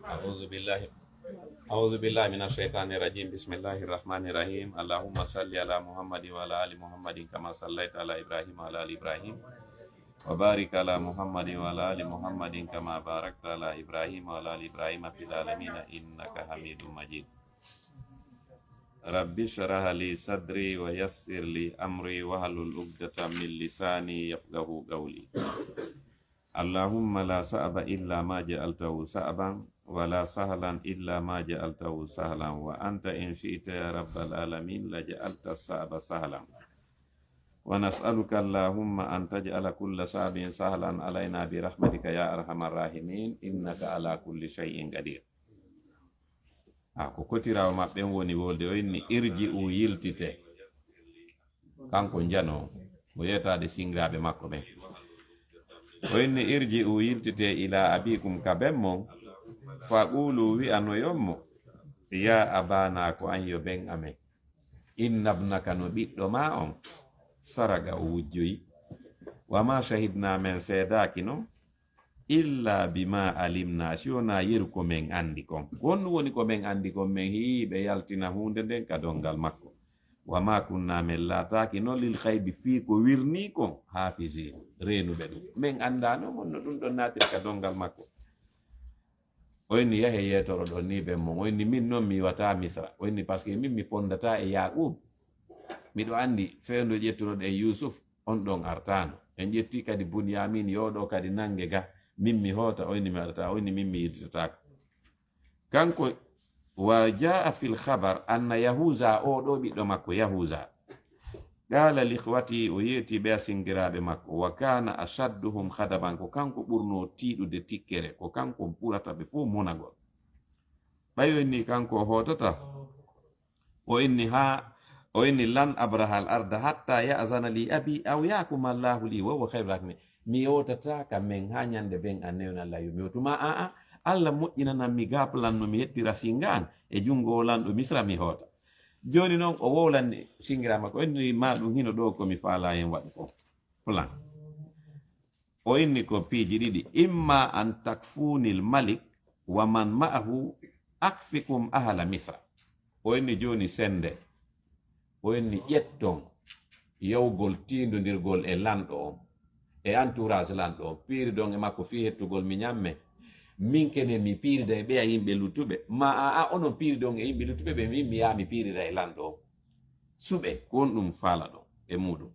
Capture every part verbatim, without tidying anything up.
أعوذ بالله أعوذ بالله من الشيطان الرجيم. بسم الله الرحمن الرحيم. اللهم صل على محمد وعلى آل محمد كما صليت على إبراهيم وعلى آل إبراهيم. وبارك على محمد وعلى آل محمد كما باركت على إبراهيم وعلى آل إبراهيم في العالمين إنك حميد مجيد. رب اشرح لي صدري ويسر لي أمري واحلل عقدة من لساني يفقهوا قولي. اللهم لا صعب إلا ما جعلته صعبا ولا سهلا إلا ما جعلته سهلا وأنت إن شئت يا رب العالمين لجعلت الصعب سهلا. ونسألك اللهم أن تجعل كل صعب سهلا علينا برحمتك يا أرحم الراحمين إنك على كل شيء قدير. A ko kotiraawo maɓɓe on woni wolde, o inni: "Irji u yiltite." Kanko njano, o yeetaade singiraaɓe makko ɓen. O inni: "Irji u yiltite ila abikum ka ben mon, fa qulu wi'anoyon mo, ya abana ko an yo ben amen. Inna ibnaka no ɓiɗɗo ma on, saraqa o wujjoyi. Wa ma shahidna men seedaaki non, illa bima alimna, si wonaa yeru ko men anndi kon. Ko honɗum woni ko men anndi kon? Men hi'i ɓe yaltina huunde nden ka donngal makko. Wa ma kunna, men laataaki non, lil haybi, fii ko wirnii kon, haafizin, reenuɓe ɗum. Men anndaano honno ɗum ɗon naatiri ka donngal makko. O inni: "Yahe yeetoro ɗon ni ben mon." O inni: "Min non mi yiwataa Misra." O inni: "Parce que min mi fonndataa e Yaaquub. Miɗo anndi fewndo ƴettunoɗen Yuusuf, on ɗon artaano. En ƴetti kadi Bunyamin, yo ɗo kadi nannge ga, min mi hoota." O inni: "Mi waɗataa." O inni: "Min mi yiltitataako." Kanko, wa jaa fil khabar anna Yahuza, o ɗo ɓiɗɗo makko Yahuza, qala li ikhwati, o yeeti ɓe a singiraaɓe makko, wa kana ashadduhum khadaban, ko kanko ɓurno tiiɗude tikkere, ko kanko ɓurata ɓe fof monagol. Ɓay o inni kanko o hootata, o inni ha, o inni: "Lan abraha al arda hatta ya'zana li abi aw yahkuma Allahu li wa huwa khayrul hakimin." Mi yewtata ka men ha ñande ben an newna Allah yo mi yewtu ma, a, a, Allah moƴƴinanan mi ga plan no mi hettira singa an e jungo o lanɗo Misra mi hoota. Joni non o wowlanni singirama ko inni ma ɗum hino ɗo ko mi faala hen waɗu ko plan. O inni ko piiji ɗiɗi: "Imma an takfunil malik wa man ma'ahu akfikum ahla Misra." O inni joni sende, o inni ƴetton yawgol tiindondirgol e lanɗo on, e entourage lanɗo on, piiridon e makko fii hettugol mi ñamme. Min kene mi piirida e ɓeya yimɓe luttuɓe. Ma a, a onon piiridon e yimɓe luttuɓe ɓe, min mi yaa mi piirida e lanɗo on. Suɓe, ko on ɗum faala ɗon e muɗum.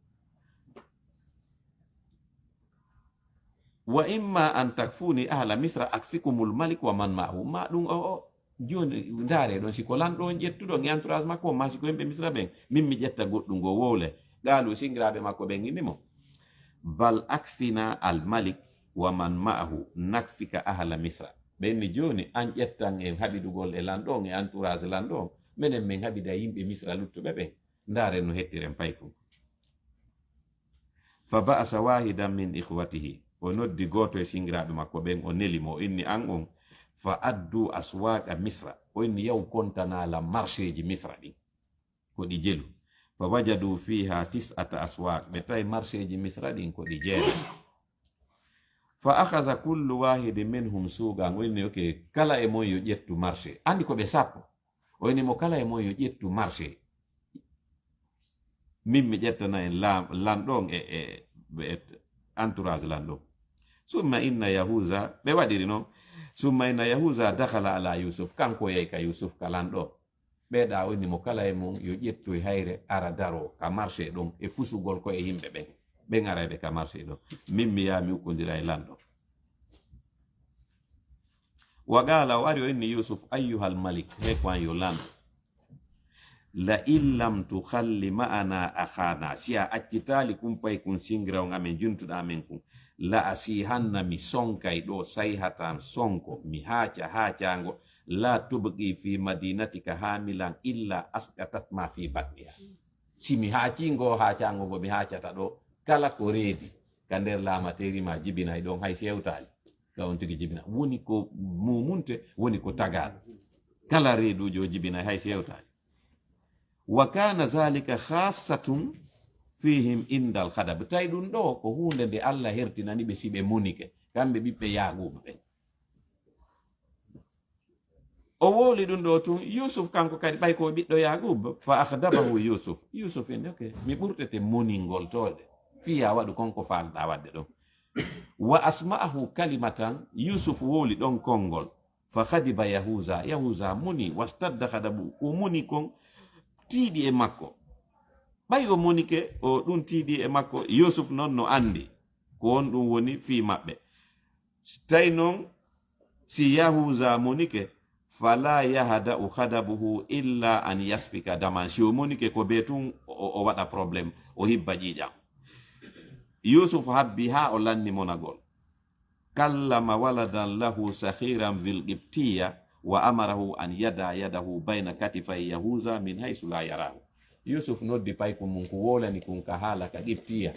"Wa imma an takfuni ahla Misra akfikumul malik wa man ma'ahu." Ma ɗum o, o, joni ndaare ɗon, si ko lanɗo on ƴettuɗon e entourage makko, ma si ko yimɓe Misra ɓen, min mi ƴetta goɗɗum go wowle. Qaalu, singiraaɓe makko ɓen inni mo: "Bal akfina al malik wa man ma'ahu nakfika ahla Misra." Ɓen ni joni an ƴettan en haɓidugol e lanɗo on e entourage lanɗo on, menen men haɓida yimɓe Misra luttuɓe ɓen. Ndaare no hettiren paykun. Fa ba'asa wahidan min ikhwatihi. O noddi gooto e singiraaɓe makko ɓen, o neli mo, o inni an on, fa addu aswaqa Misra. O inni yaw kontana lan marché ji Misra ɗin. Ko ɗi jelu. Fa wajadu fiha tis'ata aswaq. Ɓe tawi marché ji Misra ɗin ko ɗi jeere. Fa akhaza kullu wahidin minhum suqan. O inni, ok, kala e mon yo ƴettu marché. Andi ko ɓe sappo. O inni mo kala e mon yo ƴettu marché. Min mi ƴettana en lam-, lanɗo on e, e, e entourage lanɗo on. Summa inna Yahuza, ɓe waɗiri non. Summa inna Yahuza dakhala ala Yusuf, kanko yahi ka Yusuf ka lanɗo on. Ɓe ɗa o inni mo kala e mon yo ƴettoy hayre ara daro ka marché ɗon e fusugol ko e yimɓe ɓen. Ɓen arayɓe ka marché ɗon. Min mi yaa mi ukkondira e lanɗo. Wa qala, o ari o inni Yusuf, ayyuhal malik, he ko an yo lanɗo. La in lam tukhalli ma'ana akhana, si a accitaali kun pay kun singira on amen juntuɗo amen kun, la asihanna, mi sonkay ɗo sayhatan sonko, mi haaca haacango, la tubqi fi madinatika hamilan illa asqatat ma fi batniha. Si mi haaci ngo haacango ngo mi haacata ɗo, kala ko reedi ka nder laamateri ma jibinay ɗon hay si hewtaali. Ɗo on tigi jibina. Woni ko mumunte, woni ko tagaaɗo. Kala reeduujo o jibinay hay si hewtaali. Wa kana zalika khassatun fihim indal khadab. Tawi ɗum ɗo ko huunde nde Allah hertinani ɓe si ɓe monike, kamɓe ɓiɓɓe Yaaquuba ɓen. O wowli ɗum ɗo tun, Yusuf kanko kadi ɓay ko o ɓiɗɗo Yaqub, fa akhdabahu Yusuf. Yusuf inni, "Ok, mi ɓurtete moningol toode. Fiya waɗu kon ko faalɗa waɗde ɗon." Wa asma'ahu kalimatan, Yusuf wowli ɗon konngol. Fa khadiba Yahuza, Yahuza moni, wastadda khadabu, o moni kon tiiɗi e makko. Ɓay o monike, o ɗum tiiɗi e makko, Yusuf non no anndi ko on ɗum woni fii maɓɓe. Tawi non si Yahuza monike, fala yahda'u khadabuhu illa an yasfika daman. Si o monike ko be tun o, o waɗa problème, o hibba ƴiiƴam. Yusuf habbi haa o lanni monagol. Kallama waladan lahu sakhiran fil qibtiyya wa amarahu an yada yadahu bayna katifay Yahuza min haysu la yarahu. Yusuf noddi paykun mun ko wowlani kun ka haala ka qibtiyya.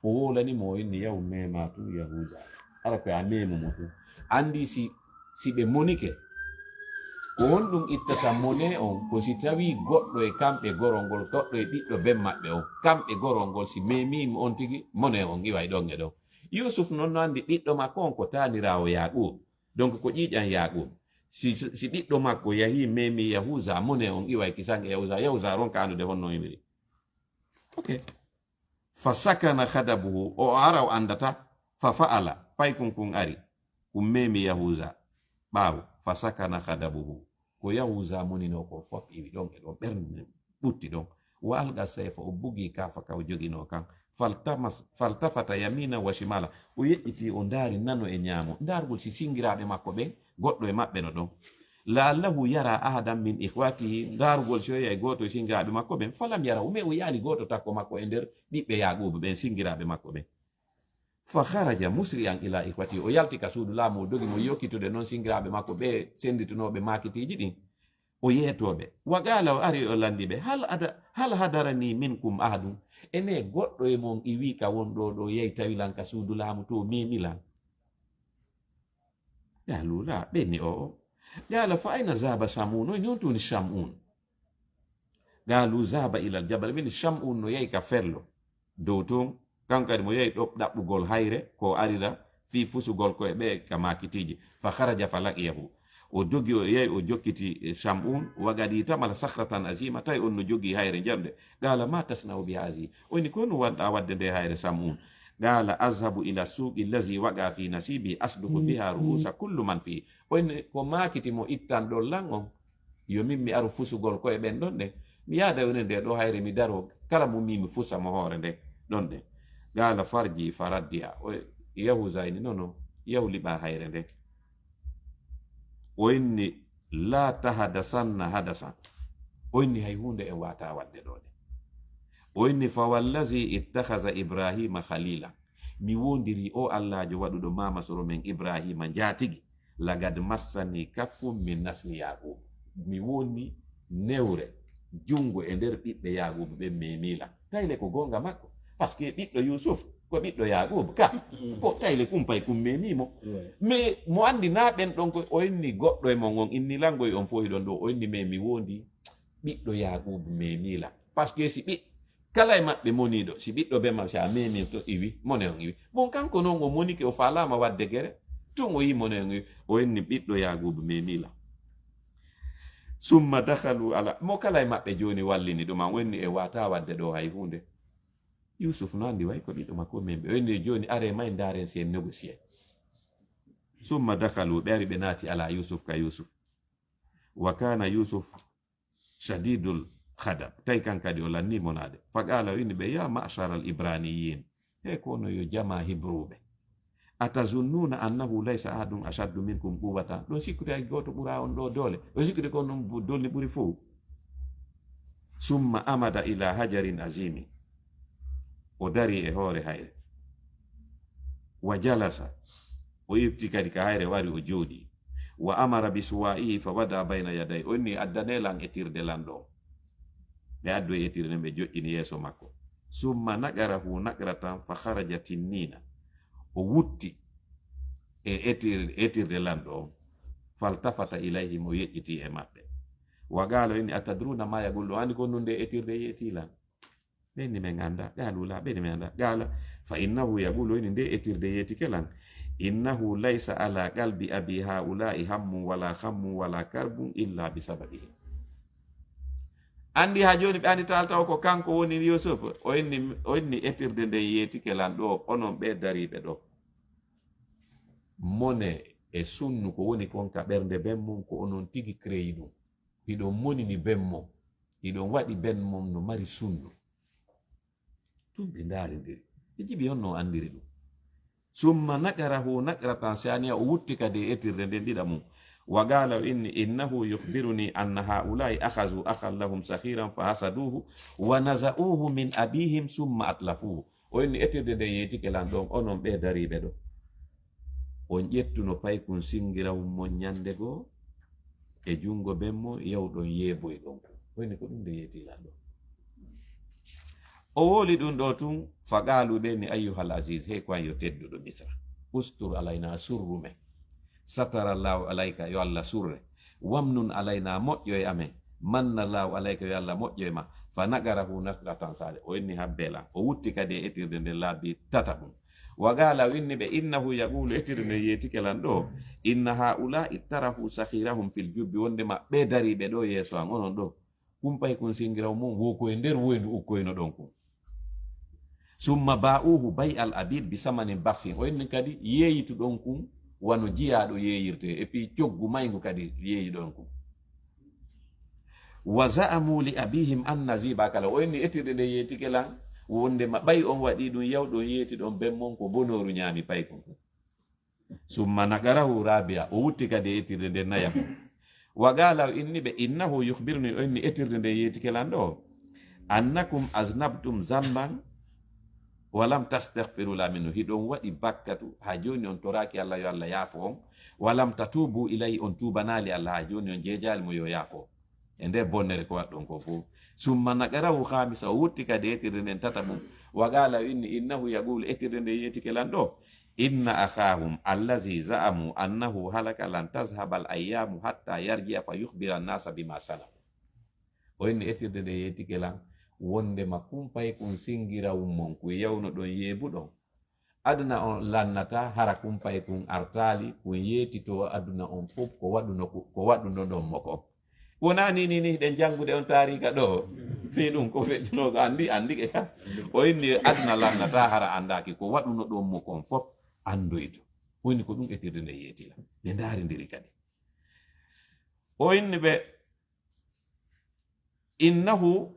O wowlani mo o inni, "Yahu mema tun Yahuza. Ara ko a memu mo tun." Andi si, si ɓe monike, ko honɗum ittata mone on? Ko si tawi goɗɗo e kamɓe gorol ngol, goɗɗo e ɓiɗɗo ben maɓɓe on, kamɓe gorol ngol, si memi mo on tigi, mone on iway ɗon e ɗon. Yusuf non no andi ɓiɗɗo makko on ko taaniraawo Yaqub. Donc ko ƴiiƴan Yaqub. Si, si ɓiɗɗo makko yahi memi Yahuza, mone on iway kisan e Yahuza, Yahuza ronka andude honno imiri. Ok. Fa sakana khadabuhu, o ara o andata, fa fa'ala, paykun kun ari, kun memi Yahuza. Ɓaawo, fa sakana khadabuhu. Ko Yahuza monino ko fof iwi ɗon e ɗon, ɓernde ɓutti ɗon. Wa alqa sayfa, o bugi kaafa ka o joginoo kan. Faltamas-, faltafata yamina wa shimala, o yeƴƴiti, o ndaari nano e ñaamo. Ndaargol si singiraaɓe makko ɓen, goɗɗo e maɓɓe no ɗon. La'allahu yara ahadan min ikhwatihi, ndaargol si o yi'ay gooto e singiraaɓe makko ɓen. Falam yarahu, mais o yi'aali gooto takko makko e nder ɓiɓɓe Yaquba ɓen, singiraaɓe makko ɓen. Fa kharaja musri'an ila ikhwatihi, o yalti ka suudu laamu, o dogi mo yokkitude non singiraaɓe makko ɓe senditunooɓe maakitiiji ɗin. O yeetooɓe. Wa qala, o ari o lanndi ɓe, "Hal ada-, hal hadarani minkum ahadun?" Ene goɗɗo e mon iwi ka won ɗo, ɗo yehi tawi lan ka suudu laamu to memi lan? Qalu la, ɓe ni o, o. Qala, "Fa ayna zahaba Shamun?" O ni, "On tuni Shamun?" Qalu, "Zahaba ila al-jabal." Min Shamun no yehi ka ferlo dow ton. Kanko kadi mo yehi ɗo ɗaɓɓugol hayre, ko arira fii fusugol ko e ɓe ka maakitiiji. Fa kharaja fa laqiyahu. O dogi, o yehi, o jokkiti, eh, Shamun. Wa qad ihtamala sakhratan azima, tawi on no jogi hayre njamde. Qala, "Ma tasna'u bi hazihi?" O ni, "Ko no wanɗa wadde nde hayre, Shamun?" Qala, "Azhabu ila suqi allazi waqa fi nasibi, asduqu biha ru'usa kullu man fi." O inni, "Ko maakiti mo ittan ɗon lan on, yo min mi aru fusugol koye ɓen ɗon ɗen. Mi yaada woni nde ɗo hayre, mi daro kala mo mi, mi fusa mo hoore nde ɗon ɗen." Qala, "Farji faraddiha." O Yahuza ini, "Non, non, yahu liɓa hayre nde." O inni, "La tahadasanna hadasan." O inni, "Hay huunde en wata wadde ɗo de." O inni, "Fa wallazi ittakhaza Ibrahima khalila." Mi wondiri o Allaajo waɗuɗo mama soro men Ibrahima njaatigi. "Lagad massani kafun min nasli Yaqub." Mi woni newre jungo e nder ɓiɓɓe Yaqub ɓen memila. Tayle ko gonga makko. Parce que ɓiɗɗo Yusuf ko ɓiɗɗo Yaqub ka. Ko tayle kumpay kum memimo. Ouais. Mais mo andi na ɓen ɗon ko o inni goɗɗo e mon on inni langoy on fof hiɗon ɗo o inni, mais mi wondi ɓiɗɗo Yaqub memila. Parce que si ɓi-, kala e maɓɓe moniiɗo, si ɓiɗɗo be maɓɓe, si a memi to iwi, mone on iwi. Bon, kanko non o monike, o faalaama wadde gere, tun o yi mone on iwi, o inni ɓiɗɗo Yaqub memila. Summa dakhalu ala, mo kala e maɓɓe jooni wallini ɗum an, o inni e wata wadde ɗo hay huunde. Yusuf no andi way ko ɓiɗɗo makko memɓe. O inni jooni are may ndaren si en négocier. Summa dakhalu, ɓe ari ɓe naati ala Yusuf ka Yusuf. Wa kana Yusuf shadidul khadab. Tawi kan kadi o lanni monaade. Fa qala, o inni ɓe, "Ya ma'shar al ibraniyin." He kono yo jama Hibruɓe. "Atazunnuna annahu laysa ahadun ashaddu minkum quwwatan?" Ɗon sikkude hay gooto ɓura on ɗo doole. Ɗon sikkude ko on ɗon bu-, dolni ɓuri fow. Summa amada ila hajarin azimi. O dari e hoore hayre. Wa jalasa. O ifti kadi ka hayre wari o jooɗi. Wa amara bi suwa'ihi fa wada bayna yaday. O inni, "Addane lan etirde lan ɗo." Ɓe addu e etirde nden ɓe joƴƴini yeeso makko. Summa naqarahu naqratan fa kharaja tinnina. O wutti e etir-, etirde lan ɗo. Faltafata ilayhim, o yeƴƴiti e maɓɓe. Wa qala, o inni, "Atadruna ma yaqul?" O andi ko nun nde etirde yeeti lan. Ɓe inni men anda. Qalu la, ɓe inni men anda. Qala, "Fa innahu yaqulu," o inni nde etirde yeetike lan. Innahu laysa ala qalbi abi haula'i hammun wala hammun wala karbun illa bi sababihim. Anndi haa jooni ɓe anndi taal taw ko kanko woni Yusuf. O inni, o inni etirde nden yeetike lan ɗo, onon ɓe dariiɓe ɗo. Mone e sunnu ko woni kon ka ɓernde ben mum, ko onon tigi kreyi ɗum. Hiɗon monini ben mum. Hiɗon waɗi ben mum no mari sunnu. Tun ɓe ndaarindiri. Ɓe jiɓi on no anndiri ɗum. Summa naqarahu naqratan saniya, o wutti kadi e etirde nden ɗiɗa mum. Wa qala, o inni, innahu yukhbiruni anna haula'i akhazu akhan lahum sakhiran fa hasaduhu wa naza'uhu min abihim summa atlafuhu. O inni etirde nden yeetike lan ɗon, onon ɓe dariiɓe ɗo. On ƴettuno paykun singirawun mon ñande goo e junngo ben mon, yawɗon yeeboyɗon kun. O inni ko ɗum nde yeeti lan ɗon. O wowli ɗum ɗo tun, fa qaalu, ɓe inni, ayyuhal aziz, hey ko an yo tedduɗo Misra, ustur alayna, surru men, satara Allahu alayka, yo Allah surre, wamnun alayna, moƴƴo e amen, manna Allahu alayka, yo Allah moƴƴo e ma, fa naqarahu naqratan saniya, o inni habbe lan, o wutti kadi e etirde nden laabi tataɓun. Wa qala, o inni ɓe, innahu yaqulu, etirde nden yeetike lan ɗo, inna haula'i tarahu sakhirahum fil jubbi, wondema ɓe dariiɓe ɗo yeeso an, onon ɗo, kumpay kun singiraw mum, wo ko e nder woyndu ukkoyno ɗon kun. Summa ba'uhu bay'al abid bi samanin bakhsin. O inni kadi yeeyitu ɗon kun wano jiyaaɗo yeeyirte, et puis coggu mayngu kadi yeeyi ɗon kun. Wa za'amu li abihim anna zi bakala. O inni etirde nde yeetike lan, wonde ma ɓay on waɗi ɗum, yaw ɗon yeeti ɗon ben mon ko bonooru ñaami paykun kun. Summa naqarahu rabia, o wutti kadi e etirde nden nayam. Wa qala, o inni ɓe, innahu yukhbiruni, o inni etirde nden yeetike lan ɗo, annakum aznabtum zanban wa lam tastaghfiru la minhu, hiɗon waɗi bakkatu, ha jooni on toraaki Allah yo Allah yaafo on, wa lam tatubu ilayhi, on tuubanaali Allah, ha jooni on jeejaali mo yo yaafo on. E nde bonnere ko waɗɗon ko fof. Summa naqarahu khamisa, o wutti kadi etirde nden tata mum. Wa qala, o inni, innahu yaqulu, etirde nde yeetike lan ɗo, inna akhahum allazi za'amu annahu halaka lan tazhaba al ayyamu hatta yarji'a fa yukhbira an-nasa bima sana'u. O inni etirde nde yeetike lan, wondema kumpay kun singirawun mon, kun yawno ɗon yeebuɗon. Aduna on lannata hara kumpay kun artaali, kun yeetito aduna on fof ko waɗuno ku-, ko waɗunoɗon mo kon. Wonaa ni, ni, ni hiɗen janngude on taariika ɗo. Fii ɗum ko feƴƴunoo ko anndi, anndi ke ka. O inni aduna lannata hara anndaaki ko waɗunoɗon mo kon fof anndoyto. O inni ko ɗum etirde nde yeetila. Ɓe ndaarindiri kadi. O inni ɓe, innahu,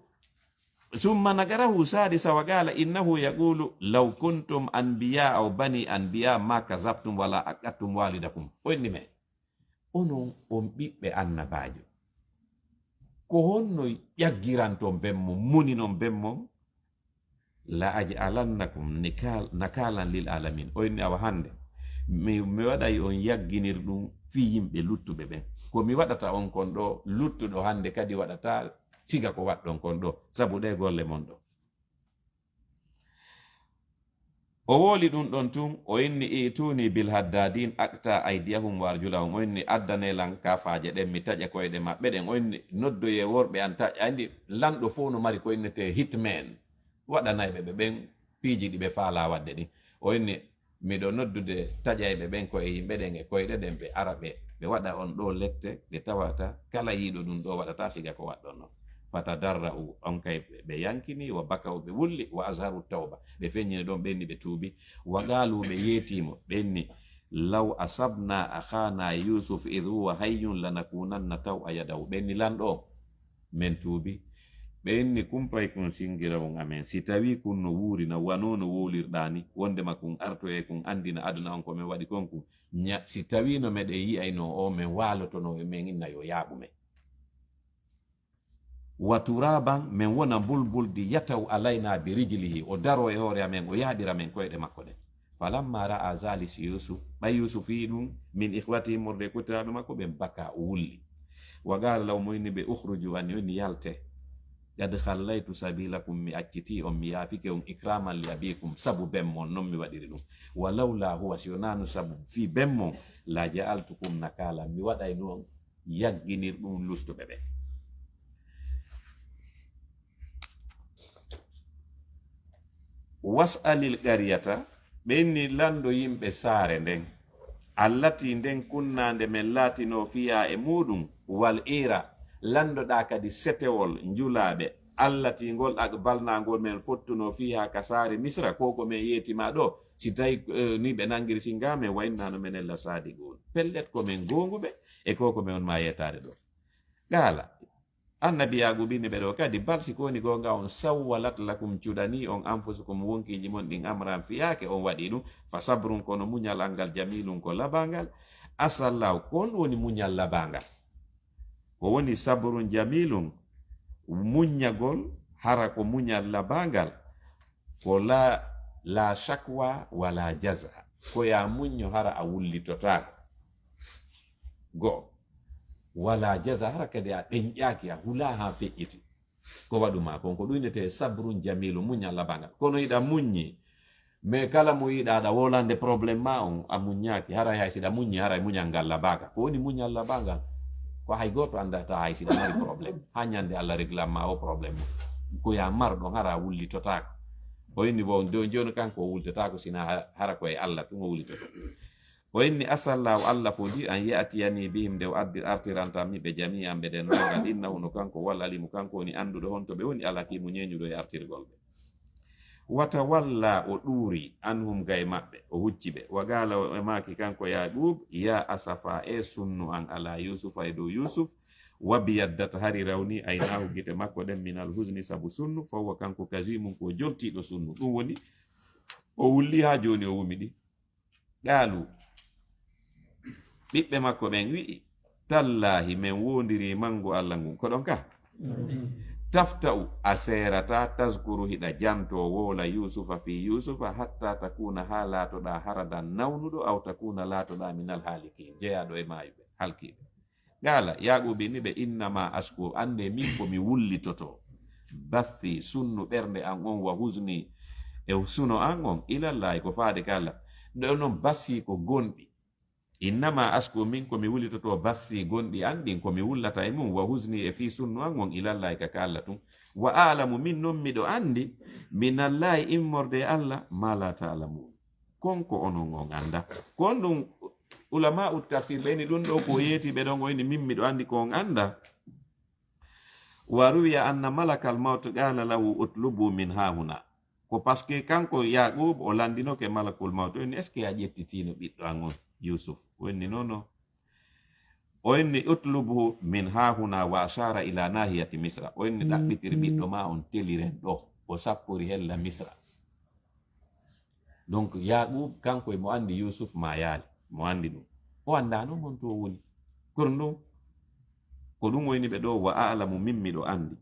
summa naqarahu sadisa wa qala, innahu yaqulu, law kuntum anbiya aw bani anbiya ma kazabtum wala aqattum walidakum. O inni men, onon on ɓiɓɓe annabaajo. Ko honno ƴaggiranton ben mon, muninon ben mon? La aj'alannakum nikal-, nakalan lil alamin. O inni awa hannde, mi, mi waɗay on yagginir ɗum fii yimɓe luttuɓe ɓen. Ko mi waɗata on kon ɗo, luttuɗo hannde kadi waɗata siga ko waɗɗon kon ɗo, sabu ɗe golle mon ɗo. O wowli ɗum ɗon tun, o inni, ituni bil haddadin aqta aydiyahum wa arjulahum. O inni, addane lan kaafaaje ɗen, mi taƴa koyɗe maɓɓe ɗen. O inni, noddoye worɓe an taƴa. Anndi, lanɗo fof no mari ko innetee hitmen. Waɗanayɓe ɓe ɓen piiji ɗi ɓe faalaa waɗde ɗin. O inni, miɗo noddude taƴayɓe ɓen ko e yimɓe ɗen e koyɗe ɗen, ɓe ara ɓe, ɓe waɗa on ɗo lette ɗe tawata kala yiiɗo ɗum ɗo waɗata siga ko waɗɗon non. Fatadarra'u, on kay ɓe yankini, wa bakaw, ɓe wulli, wa azharu tawba, ɓe feññini ɗon, ɓe inni ɓe tuubi, wa qaalu, ɓe yeetiimo, ɓe inni, law asabna akhana Yusuf idh huwa hayyun lanakunanna taw a yadahu, ɓe inni lanɗo on, men tuubi. Ɓe inni, kumpay kun singirawun amen, si tawi kun no wuuri na wano no wowlirɗaa ni, wondema kun artoye kun anndina aduna on ko men waɗi kon kun, ña, si tawi no meɗen yi'ayno o, men waalotono e men inna yo yaaɓu men. Wa turaban, men wona mbulbuldi, yataw alayna bi rijlihi, o daro e hoore amen, o yaaɓira men koyɗe makko ɗen. Falamma ra'a zalis Yusuf, ɓay Yusuf yi ɗum, min ikhwatihi, morde e kottiraaɓe makko ɓen, baka, o wulli. Wa qala lahum, o inni ɓe, ukhruju anni, o inni yalte. Qad khallaytu sabilakum, mi accitii on, mi yaafike on, ikraman li abikum, sabu ben mon, non mi waɗiri ɗum. Wa lawla huwa, si wonaano sabu fii ben mon, la ja'altukum nakalan, mi waɗayno on yagginir ɗum luttuɓe ɓen. Was'alil qaryata, Ɓe inni, lanndo yimɓe saare nden. Allati, nden kunnaande men laatinoo fiihaa e muuɗum, wal iira, lanndoɗaa kadi setewol njulaaɓe. Allati, ngol aqbalnaa ngol men fottunoo fiihaa ka saare Misra, ko ko men yeeti ma ɗoo. Si tawi, eh, ni ɓe nanngiri singa men, wa innaa no menen la saadiquun. Pellet ko men goonguɓe e ko ko men on ma yeetaade ɗoo. Qaala, Annabi Yaaquub inni ɓe ɗoo kadi, bal, si ko woni goonga on, sawwalat lakum, cuɗanii on, anfusukum, wonkiiji mon ɗin, amran, fiyaake on waɗi ɗum, fa sabrun, kono muñal an ngal, jamiilun, ko labangal. Asallaahu, ko on woni muñal labangal? Ko woni sabrun jamiilun, muññagol, hara ko muñal labangal, ko la, la shakwa wala jaza, ko ya muñño, hara a wullitotaako. Go'o. Wala jaza, hara kadi a ɗenƴaaki, a hulaa haa feƴƴiti. Ko waɗu ma kon, ko ɗum innetee sabrun jamiilun, muñal labangal. Kono hiɗa muññi, mais kala mo yiɗa aɗa wolande problème ma on, a muññaaki. Haray hay siɗa muññi, haray muñal ngal labaaka. Ko woni muñal labangal? Ko hay gooto anndata hay siɗa mari problème. Haa ñande Allah réglan ma o problème. Ko ya mar ɗon, hara a wullitotaako. O inni bo, on jooni, jooni kanko o wullitotaako, sina ha-, hara ko e Allah tun o wullitoto. O inni, asallaahu, Allah fodi, an ya'tiyanii bihim, nde o addi, artiranta mi ɓe, jamii'an, ɓe denndaangal, innahu, no kanko, huwal aliimu, kanko woni annduɗo honto ɓe woni, al hakiimu, ñeeñuɗo e artirgol ɓe. Wa tawalla, o ɗuuri, anhum, gay maɓɓe, o hucci ɓe. Wa qaala, o maaki kanko Yaaquub, yaa asafa, e sunnu an, ala Yuusufa, e dow Yuusuf, wa biyaddat, hari rawni, aynaahu, gite makko ɗen, minal huzni, sabu sunnu, fa huwa, kanko, kaziimun, ko joltiiɗo sunnu. Ɗum woni, o wulli haa jooni o wumi ɗi. Qaalu, ɓiɓɓe makko ɓen wi'i, tallaahi, men woondirii manngu Allah ngun. Ko ɗon ka? Tafta'u, a seerataa, tazkuru, hiɗa jantoo, wowla, Yuusufa, fii Yuusufa, hatta takuuna, haa laatoɗaa, haradan, nawnuɗo, aw takuuna, laatoɗaa, minal haalikiin, jeyaaɗo e maayuɓe, halkiiɓe. Qaala, Yaaquub inni ɓe, innama ashku, anndee min ko mi wullitotoo, bathi, sunnu ɓernde an on, wa huzni, e suno an on, ilallaahi, ko faade ka Allah. Ɗo non, bathi ko gonɗi. Innama ashku, min ko mi wullitotoo, bathi, gonɗi an ɗin, ko mi wullata e mun, wa huzni, e fii sunnu an on, ilallaahi, ka ka Allah tun. Wa a'lamu, min non miɗo anndi, minallaahi, immorde e Allah, ma la ta'lamun. Kon ko onon on annda. Kon ɗum ulama'u tafsir ɓe ni ɗum ɗo ko yeeti ɓe ɗon o ini min miɗo anndi ko on annda. Wa ruwiya anna malakal mawt qala lahu utlubu min hahuna. Ko parce que kanko Yaqub o landinoke malakul mawt, o inni, est-ce que a ƴettitino ɓiɗɗo an on Yusuf? O inni, non, non. O inni, utlubu min hahuna wa ashara ila nahiyati Misra. O inni, ɗaɓɓitir ɓiɗɗo ma on teliren ɗo. O sappori hella Misra. Donc, Yaqub, kanko e mo anndi Yusuf ma yaali. Mo anndi ɗum. O anndaano mon to o woni. Kono ɗum, ko ɗum o ini ɓe ɗo, wa a'lamu, min miɗo anndi.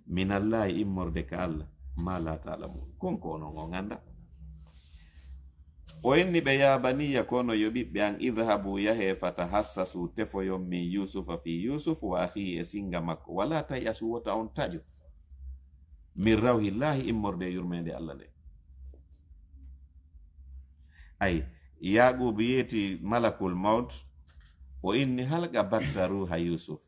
Minallahi, immorde ka Allah, ma la ta'lamun. Kon ko onon on annda. O inni ɓe, ya baniya, kono yo ɓiɓɓe an, idhabu, yahe, fatahassasu, tefoyon min Yusufa fi Yusuf wa akhihi, e singa makko. Wala tay'asu, wota on taƴo. Min rawhillahi, immorde e yurmeende Allah nde. Ay, Yaqub yeeti malakul mawt, o inni, hal qabatta ruha Yusuf?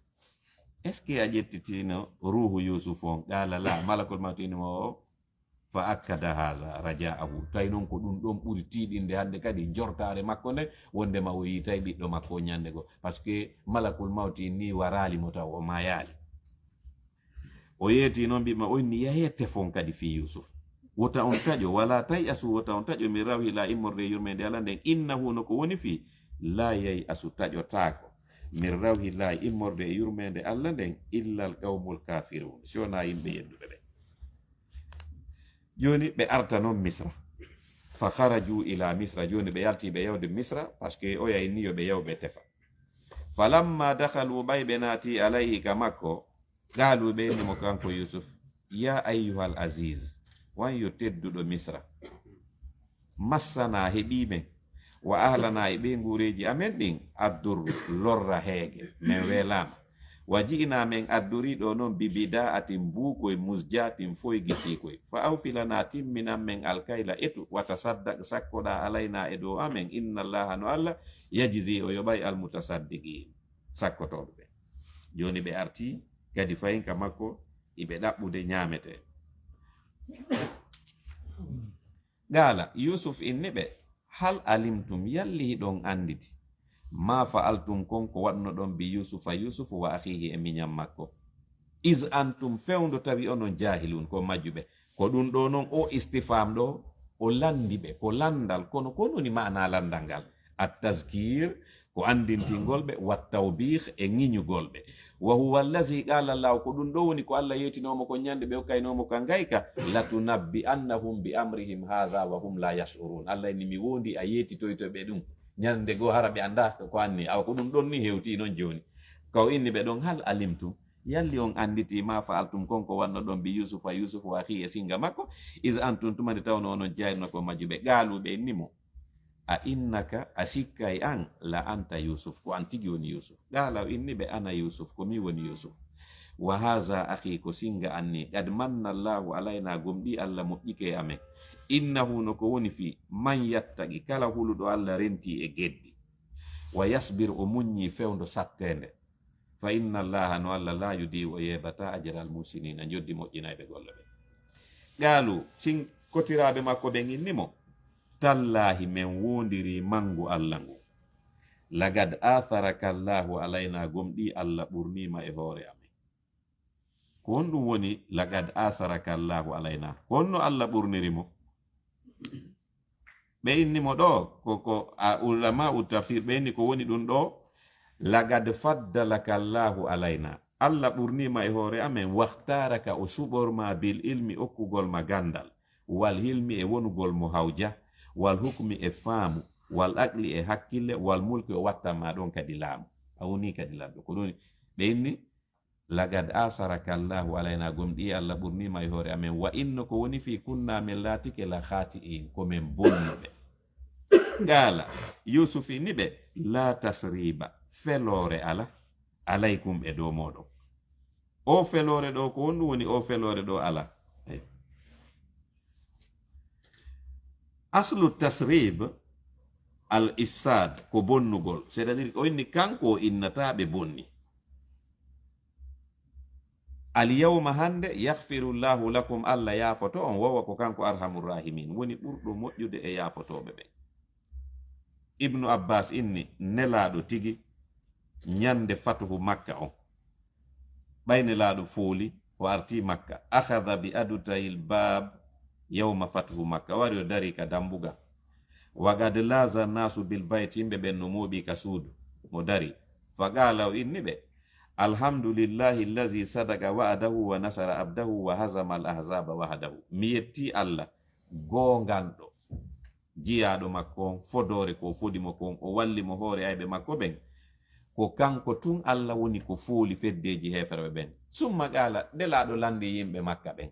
Est-ce que a ƴettitino ruhu Yusuf on? Qala la, malakul mawt inni mo o, fa akkada hadha raja'ahu. Tawi non ko ɗum ɗon ɓuri tiiɗinde hannde kadi jortaare makko nde, wondema o yiitay ɓiɗɗo makko o ñande go. Parce que malakul mawti ni waraali mo taw o mayaali. O yeeti noon mbi'ma o inni, yahee tefon kadi fii Yusuf. Wota on taƴo, wala tay'asu, wota on taƴo, min rawhillah, immorde e yurmeende Allah nden, innahu, no ko woni fii, la yay'asu, taƴotaako, min rawhillah, immorde e yurmeende Allah nden, illa al qawmul kafirun, si wonaa yimɓe yedduɓe ɓe. Jooni ɓe arta noon Misra. Fa kharaju ila Misra, jooni ɓe yalti ɓe yawde Misra, parce que o yahi ni yo ɓe yaw ɓe tefa. Falamma dakhalu, ɓay ɓe naati alayhi ka makko, qaalu, ɓe inni mo kanko Yusuf, ya ayyuhal aziz, wan yo tedduɗo Misra, massana, heɓii men, wa ahlana, e ɓeynguureeji amen ɗin, addur, lorra heege, men weelaama. Wa ji'ina, men addori ɗo non, bi bida'atin, buukoy, muzjatin, foygitiikoy. Fa awfi lana, timminan men, alkayla, etu, wa tasaddaq, sakkoɗaa, alayna, e dow amen, inna Allaha, no Allah, yajzi, o yoɓay, almutasaddiqin, sakkotooɓe ɓe. Jooni ɓe arti kadi fayin ka makko, iɓe ɗaɓɓude ñaametee. Qaala, Yuusuf inni ɓe, hal alimtum, yalli hiɗon annditi, ma fa'altum, kon ko waɗunoɗon, bi Yuusufa, Yuusufu, wa akhiihi, e miñan makko, iz antum, fewndo tawi onon, jaahilun, ko majjuɓe. Ko ɗun ɗoo non, o istifham ɗoo, o lanndi ɓe, ko lanndal, kono ko woni maana lanndal ngal? At-tazkiir, ko anndintingol ɓe, wa tawbiih, e ŋiñugol ɓe. Wa huwa allazi qaala Allaahu, ko ɗun ɗoo woni ko Alla yeetinoo mo kon ñande ɓe okkaynoo mo ka ngayka, latunabbi'annahum bi amrihim haadha wa hum laa yash'uruun. Alla inni, mi wondi a yeetitoyto ɓe ɗun ñande goo, hara ɓe anndaa ko anni. Awa ko ɗun ɗon ni hewtii non jooni. Ka o inni ɓe ɗon, hal alimtum, yalli on annditi, ma fa'altum, kon ko waɗunoɗon, bi Yuusufa, Yuusufu, wa akhiihi, e singa makko, iz antum, tuma nde tawnoo onon, jaahiluna, ko majjuɓe. Qaaluu, ɓe inni mo, a innaka, a sikkay an, la anta Yuusuf, ko an tigi woni Yuusuf? Qaala, o inni ɓe, ana Yuusuf, ko min woni Yuusuf. Wa haadha akhii, ko singa an ni, qad manna Allaahu alaynaa, gomɗii Alla moƴƴike e amen. Innahu, no ko woni fii, man yattaqi, kala huluɗo Alla rentii e geddi, wa yasbir, o muññii fewndo satteende, fa inna Allaaha, no Alla, laa yudii'u, o yeebataa, ajral muhsiniina, njoddi moƴƴinayɓe golle ɓen. Qaaluu, sin kotiraaɓe makko ɓen inni mo, tallaahi, men woondirii manngu Alla ngun, laqad aatharaka Allaahu alaynaa, gomɗii Alla ɓurnii ma e hoore amen. Ko honɗun woni laqad aatharaka Allaahu alaynaa? Ko honno Alla ɓurniri mo? Ɓe inni mo ɗoo, ko, ko a, ulamaa'u tafsir ɓe inni ko woni ɗun ɗoo, laqad faddalaka Allaahu alaynaa. Alla ɓurnii ma e hoore amen, wakhtaaraka, o suɓor ma, bil ilmi, okkugol ma ganndal, wal hilmi, e wonugol mo hawja, wal hukmi, e faamu, wal aqli, e hakkille, wal mulki, o wattan ma ɗon kadi laamu. A wonii kadi lanɗo. Ko ɗun ɓe inni, laqad aatharaka Allaahu alaynaa, gomɗii Alla ɓurnii ma e hoore amen, wa inna, ko woni fii, kunnaa, men laatike, la khaati'iin, ko men bonnuɓe. Qaala, Yuusuf inni ɓe, laa tasriiba, feloore alaa, alaykum, e dow mooɗon. O feloore ɗoo, ko honɗun woni o feloore ɗoo alaa? Aywa. Aslu tasrib al ifsad, ko bonnugol, c'est-à-dire o inni kanko o innataa ɓe bonni. Al yawma, hannde, yaghfiru Llahu lakum, Alla yaafoto on, wa huwa, ko kanko, arhamur rahimin, woni ɓurɗo moƴƴude e yaafotooɓe ɓen. Ibnu Abbas inni, Nelaaɗo tigi, ñande fatuhu Makka on, ɓay Nelaaɗo fooli, o artii Makka, akhadha bi adutayil baab yawma fatuhu Makka, o wari o darii ka dambugal. Wa qad laaza naasu bil bayt, yimɓe ɓen no mooɓii ka suudu, mo darii. Fa qaala, o inni ɓe, alhamdulillahi allazi sadaqa wa'adahu wa nasara abdahu wa hazama al ahzaba wahdahu. Mi yettii Alla, goonganɗo jiyaaɗo makko on, fodoore ko o fodi mo kon, o walli mo hoore ayɓe makko ɓen. Ko kanko tun Alla woni ko fooli feddeeji heeferɓe ɓen. Summa qaala, Nelaaɗo lanndii yimɓe Makka ɓen.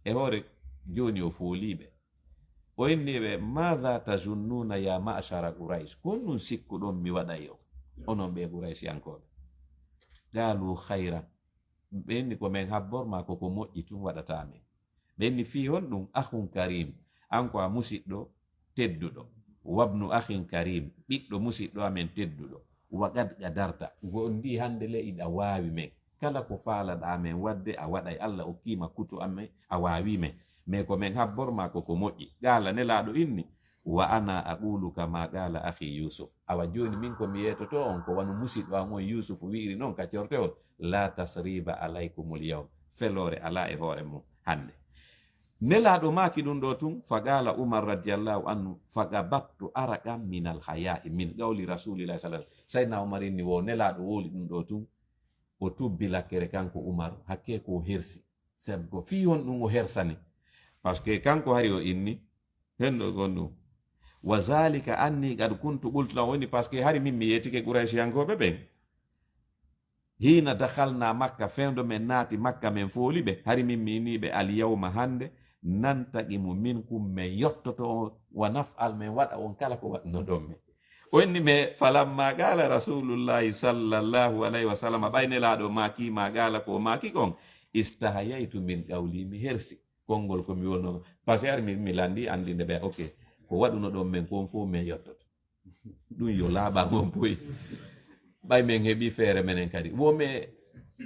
E hoore jooni o foolii ɓe. O inni ɓe, maadha tazunnuuna ya ma'shara Quraysh? Ko honɗun sikkuɗon mi waɗay on, onon ɓee Qurayshiyankooɓe? Qaalu khayran. Ɓe inni ko men habbor maa ko ko moƴƴi tun waɗataa men. Ɓe inni fii honɗun? Akhun karim, an ko a musiɗɗo tedduɗo. Wabnu akhin karim, ɓiɗɗo musiɗɗo amen tedduɗo. Wa qad qadarta, ngondi hannde le iɗa waawi men. Kala ko faalaɗaa men waɗde, a waɗay. Alla okkii ma kutu amen, a waawi men. Mais ko men habbor maa ko ko moƴƴi. Qaala, Nelaaɗo inni, wa ana aqulu kama qaala akhi Yusuf. Awa jooni min ko mi yeetoto on ko wano musiɗɗo an on Yusufu wi'iri non ka cortewol, la tasriba alaykumul yawm. Feloore alaa e hoore mon hannde. Nelaaɗo maaki ɗun ɗoo tun, fa qaala Umar radiyallahu anhu, fa qabattu araqan minal haya'i min qawli Rasulillahi sallallahu alaihi wasallam. Sayyidina Umar inni wo Nelaaɗo wowli ɗun ɗoo tun, o tubbi lakkere kanko Umar, hakkee ko o hersi. Sabu ko fii honɗun o hersani? Parce que kanko hari o inni, henɗo gonɗun. Wa zalika anni qad kuntu qultu lahum, o inni, parce que hari min mi yeetike Qurayshiyankooɓe ɓen. Hiina dakhalna Makka, fewndo men naati Makka, men fooli ɓe, hari min mi inni ɓe, al yawma, hannde, nantaqimu minkum, men yottoto on, wa naf'al, men waɗa on kala ko waɗunoɗon men. O inni ɓe, falamma qaala Rasulullahi sallallahu alayhi wa sallam, ɓay Nelaaɗo maaki ma qaala ko o maaki kon, istahayaytu min qawli, mi hersi konngol ko mi wonno, parce que hari mi, mi lanndii anndinde ɓe, ok, ko waɗunoɗon men kon fow men yottoto. Ɗun yo laaɓa on poy. Ɓay men heɓii feere menen kadi. Wo me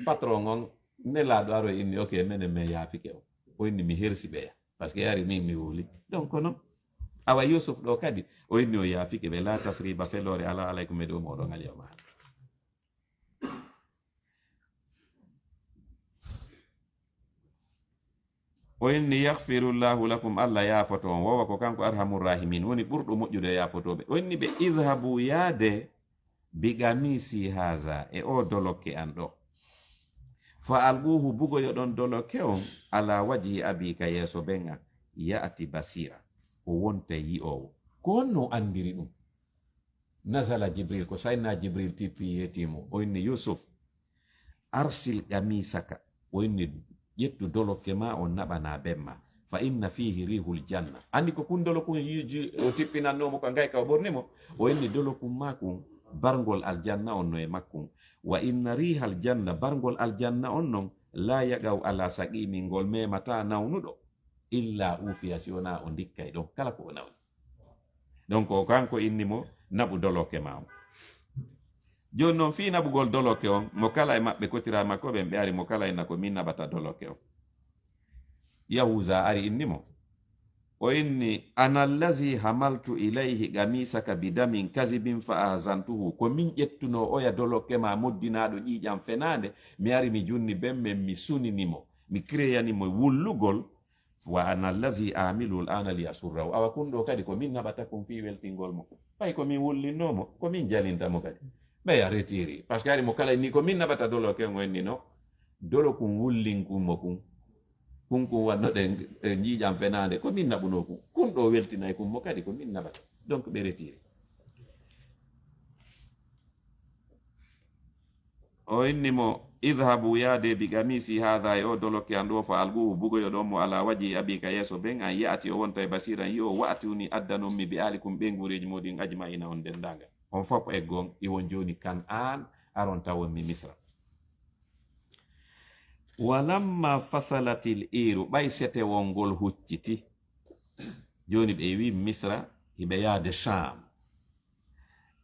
patron on, Nelaaɗo aroy inni, ok, menen men yaafike on. O inni mi hersi ɓeya. Parce que ari min mi wuli. Donc non. Awa Yusuf ɗo kadi, o inni o yaafike ɓe, "La tasriba, feloore ala alaykum e dow mooɗon al yawma." O inni, "Yaghfirullahu lakum, Allah yaafoto on, wowa ko kanko arhamur rahimin, woni ɓurɗo moƴƴude yaafotooɓe." O inni ɓe, "Idhabu, yaade, bi qamisi haza, e o dolokke an ɗo. Fa alquhu, bugoyo ɗon dolokke on, ala wajhi abi, ka yeeso ben an, ya'ti basira, o wonta yi'oowo." Ko honno o andiri ɗum? Nazala Jibril, ko Sayyidina Jibril tippi yeeti mo. O inni, "Yusuf, arsil qamisaka." O inni, "Ƴettu dolokke ma on naɓana ben ma. Fa inna fihi rihul janna." Anndi ko kun dolo kun yi-, ji-, o tippinannoo mo ka ngay ka o ɓorni mo. O inni, "Dolo kun ma kun, barngol aljanna on no e makkun. Wa inna rihal janna, barngol aljanna on non, la yaqaw ala saqimin, ngol memataa nawnuɗo. Illa ufiya, si wonaa o ndikkay ɗon kala ko o nawni." Donc, o kanko inni mo, "Naɓu dolokke ma on." Jooni non, fii naɓugol dolokke on, mo kala e maɓɓe, kotiraa makko ɓen, ɓe ari, mo kala inna ko, "Min naɓata dolokke on." Yahuza ari inni mo. O inni, "Ana allazi hamaltu ilayhi qamisaka bi damin kazibin fa ahzantuhu." Ko min ƴettunoo oya dolokke ma moddinaaɗo ƴiiƴam fenaande, mi ari mi junni ben men, mi sunini mo, mi kireyani mo wullugol. "Wa ana allazi amilu al ana li asurrahu." Awa kun ɗo kadi ko min naɓata kun fii weltingol mo. Ɓay ko min wullinnoo mo, ko min jalinta mo kadi. Ɓay a retiri. Parce que ari mo kala ni ko min naɓata dolo ken o inni no. Dolo kun wullin kun mo kun. Kun kun wannoɗen, e, ƴiiƴam fenaande. Ko min naɓunoo kun. Kun ɗo weltinay kun mo kadi ko min naɓata. Donc ɓe retiri. O inni mo, "Idhabu, yaade, bi qamisi hadha, e o dolokke an ɗo, fa alquhu, bugoyo ɗon mo, ala wajhi abi, ka yeeso ben an, ya'ti, o wonta e basiran yi'o, wa'tuni, addanon mi, bi alikum, ɓeynguureeji mooɗin, ajma'ina, on denndaangal. On fof eggon, iwon jooni Kan'an, aron tawon mi Misra." Walamma fasalatil iru, ɓay setewol ngol hucciti. Jooni ɓe iwi Misra, hiɓe yaade Sham.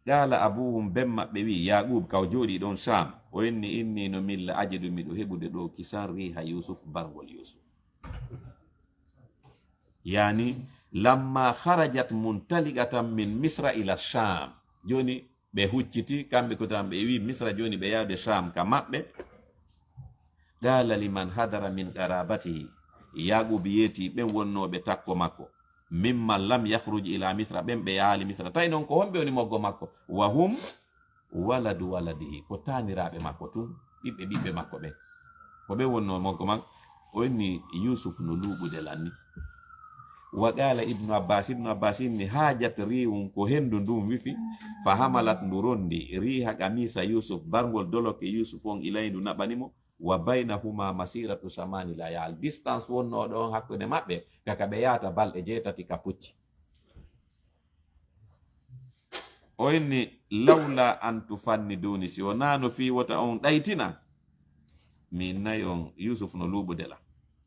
Qala abuhum, ben maɓɓe wi'i, Yaqub, ka o jooɗii ɗon Sham, o inni, "Inni no milla ajidu, miɗo heɓude ɗo kisan riha Yusuf, barngol Yusuf." Yani, lamma kharajat muntaliqatan min Misra ila Sham. Jooni ɓe hucciti, kamɓe ko tan ɓe wi'i Misra, jooni ɓe yaade Sham ka maɓɓe. Qala liman hadara min qarabatihi. Yaqub yeeti ɓen wonnooɓe takko makko. Mimman lam yakhruj ila Misra, ɓen ɓe yaali Misra. Tawi non ko homɓe woni moggo makko? Wa hum waladu waladihi, ko taaniraaɓe makko tun, ɓiɓɓe ɓiɓɓe makko ɓen. Ko ɓen wonnoo moggo makko. O inni Yusuf no luuɓude lanni. Wa qala Ibnu Abbas, Ibnu Abbas inni, hajat rihun, ko hendu ndun wifi, fa hamalat, ndu rondi, riha qamisa Yusuf, barngol dolokke Yusuf on, ilay ndu naɓani mo, wa baynahuma masiratu samani layal. Distance wonnoo ɗon hakkunde maɓɓe, kaka ɓe yaata balɗe jeetati ka pucci. O inni, lawla an tufanniduni, si wonaa no fii wota on ɗaytina, mi innay on Yusuf no luuɓude la.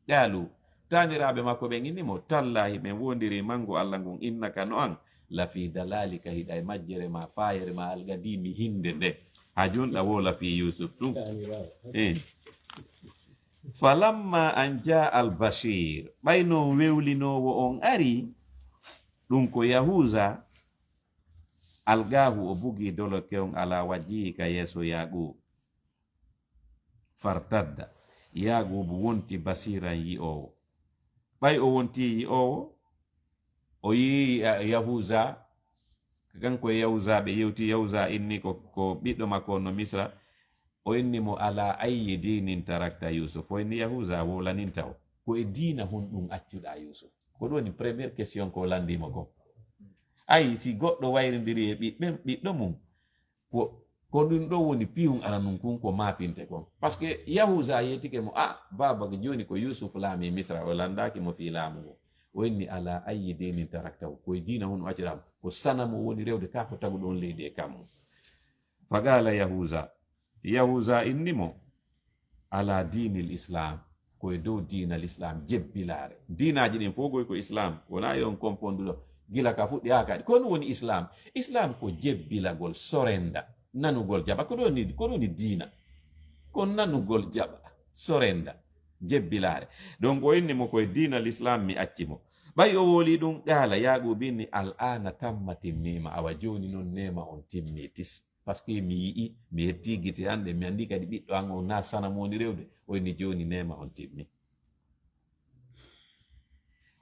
Qaalu, taaniraaɓe makko ɓen inni mo, tallahi, ɓen woondirii manngu Alla ngun, innaka, no an, la fii dalalika, hiɗa e majjere ma, faayere ma, alqadimi, hinde nde. Ha junɗa wo la fii Yusuf tun. Eh. Falamma an jaa al bashir, ɓay non wewlinoowo on ari, ɗum ko Yahuza, alqaahu, o bugi dolokke on ala wajhihi, ka yeeso Yaqub. Fartadda, Yaqub wonti basiran yi'oowo. Ɓay o wonti yi'oowo, o yi'i, eh, Yahuza, kanko e Yahuza ɓe yewti, Yahuza inni ko, ko ɓiɗɗo makko on no Misra, o inni mo, ala ayyi dinin tarakta Yusuf? O inni Yahuza wolaninta o, ko e diina honɗum accuɗa Yusuf? Ko ɗum woni première question ko o landii mo kon. Ay, si goɗɗo wayrindiri e ɓiɓɓe, ɓiɗɗo mum, ko, ko ɗum ɗo woni piyum aranum kun ko maapinte kon. Parce que Yahuza yeetike mo, a, baaba, ko jooni ko Yusuf laami Misra, o landaaki mo fii laamu ngun. O inni, ala ayyi dinin taraktahu? Ko e diina honɗum accuɗa mo? Ko sanamu woni rewde ka ko taguɗo on leydi e kammu. Faqala Yahuza, Yahuza inni mo, ala dinil Islam, ko e dow diina l'Islam, jebbilaare. Diinaaji ɗin fof koy ko Islam, wonaa yo on konfonduɗo gila ka fuɗɗi haa kadi. Ko honɗum woni Islam? Islam ko jebbilagol, sorenda, nanugol, jaɓa. Ko ɗum woni, ko ɗum woni diina. Ko nanugol, jaɓa, sorenda. jebbilaare. Donc o inni mo koye diina l'islam mi acci mo. Ɓay o wooli ɗum, qaala, Yaaquuba inni, al aana tamma, timmiima, awa jooni noon neema on timmi tis. Parce que mi yi'i, mi hetti gite an ɗe, mi anndi kadi ɓiɗɗo an on na sanamu woni rewde. O inni jooni neema on timmi.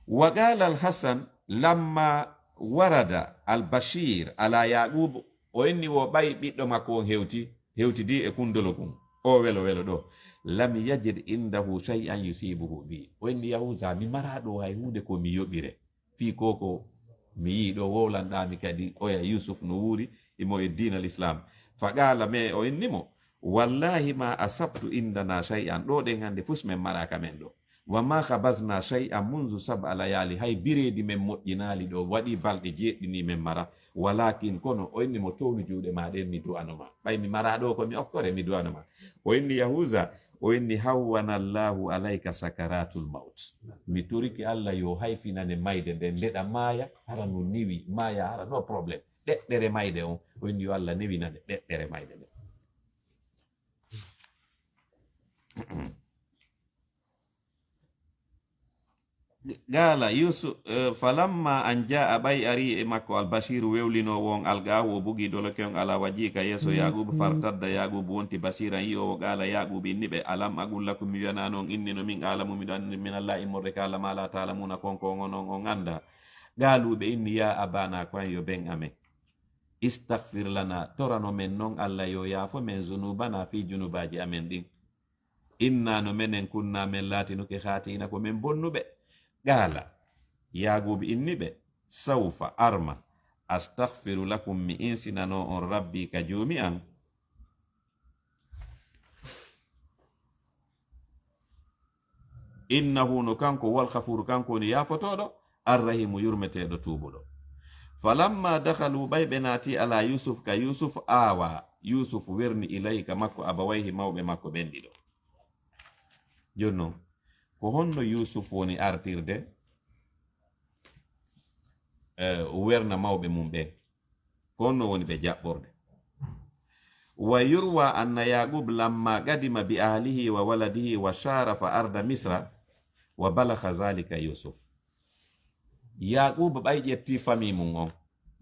Wa qaala al Hasan lamma warada al Bashir ala Yaqub, o inni wo ɓay ɓiɗɗo makko on hewti, hewtidi e kundolo kun, o welo welo ɗo, lam yajid indahu shay'an yusibuhu bi. O inni, Yahuza, mi mara ɗo hay huunde ko mi yoɓire. Fii ko ko mi yii ɗo wowlanɗaami kadi oya Yusuf no wuuri, imo e diina l'islam. Fa qaala, mais o inni mo, wallahi ma asabtu indana shay'an, ɗo ɗen hannde fus men maraaka men ɗo. Wa ma khabazna shay'an munzu sab'a layali, hay bireedi men moƴƴinaali ɗo, waɗi balɗe jeeɗɗi ni men mara. Walakin kono, o inni mo, townu juuɗe ma ɗen, mi du'ano ma. Ɓay mi mara ɗo ko mi okkore, mi du'ano ma. O inni Yahuza, o inni, hawwana Allahu alayka sakaratul maut. Mi torike Allah yo hayfinane mayde nden, ndeɗa maaya, hara no niwi, maaya, hara no problème. Ɗeɗɗere mayde on, o inni yo Allah newinane ɗeɗɗere mayde nden. Qaala Yusuf, eh, falamma an jaa, ɓay ari e makko Albashiru wewlinoowo on, alqaahu, o bugi doloke on ala wajhi, ka yeeso Yaqub, fartadda, Yaqub wonti basiran yi'oowo. Qaala Yaqub inni ɓe, alam aqul lakum, mi wi'anaano on, inni no min a'lamu, miɗo anndi min Allah immorde ka Allah, ma la ta'lamuna, kon ko on, on, on annda. Qaalu, ɓe inni, ya abana, ko an yo ben amen. Istaghfir lana, torano men non Allah yo yaafo men, zunubana, fii junubaaji amen ɗin. Inna, no menen, kunna, men laatinuke, khati'ina, ko men bonnuɓe. Qaala, Yaqub inni ɓe, sawfa, arma, astaghfiru lakum, mi insinano on Rabbi, ka Joomi an. Innahu, no kanko, huwal ghafuru, kanko woni yaafotooɗo, arrahimu, yurmeteeɗo, tuubuɗo. Falamma dakhalu, ɓay ɓe naati ala Yusuf, ka Yusuf, awa, Yusuf werni ilayhi, ka makko, abawayhi, mawɓe makko ɓen ɗiɗo. Jooni non, ko honno Yusuf woni artirde, eh, werna mawɓe mum ɓen? Ko honno woni ɓe jaɓɓorde? Wa yurwa anna Yaqub lamma qadima bi ahlihi wa waladihi wa sharafa arda Misra wa balagha zalika Yusuf. Yaqub ɓay ƴetti famille mum on,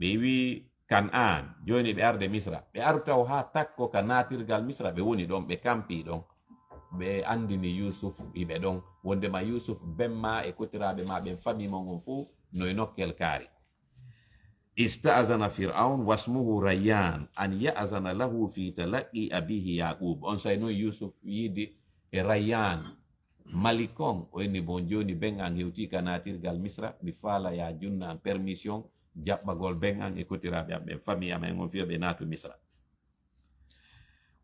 ɓe iwi Kan'an, jooni ɓe arde Misra. Ɓe aru taw haa takko ka naatirgal Misra, ɓe woni ɗon, ɓe kampi ɗon. Ɓe anndini Yusuf hiɓe ɗon, wondema Yusuf ben ma e kotiraaɓe ma ɓen, famille mon on fow no e nokkel kaari. Ista'zana Fir'aun wasmuhu Rayyan an ya'zana lahu fi talaqqi abihi Yaqub. On say non Yusuf yiidi e Rayyan, Malik on, o inni, bon, jooni ben an hewti ka naatirgal Misra, mi faala ya junna an permission jaɓɓagol ben an e kotiraaɓe am ɓen, famille am en on, fiyo ɓe naatu Misra.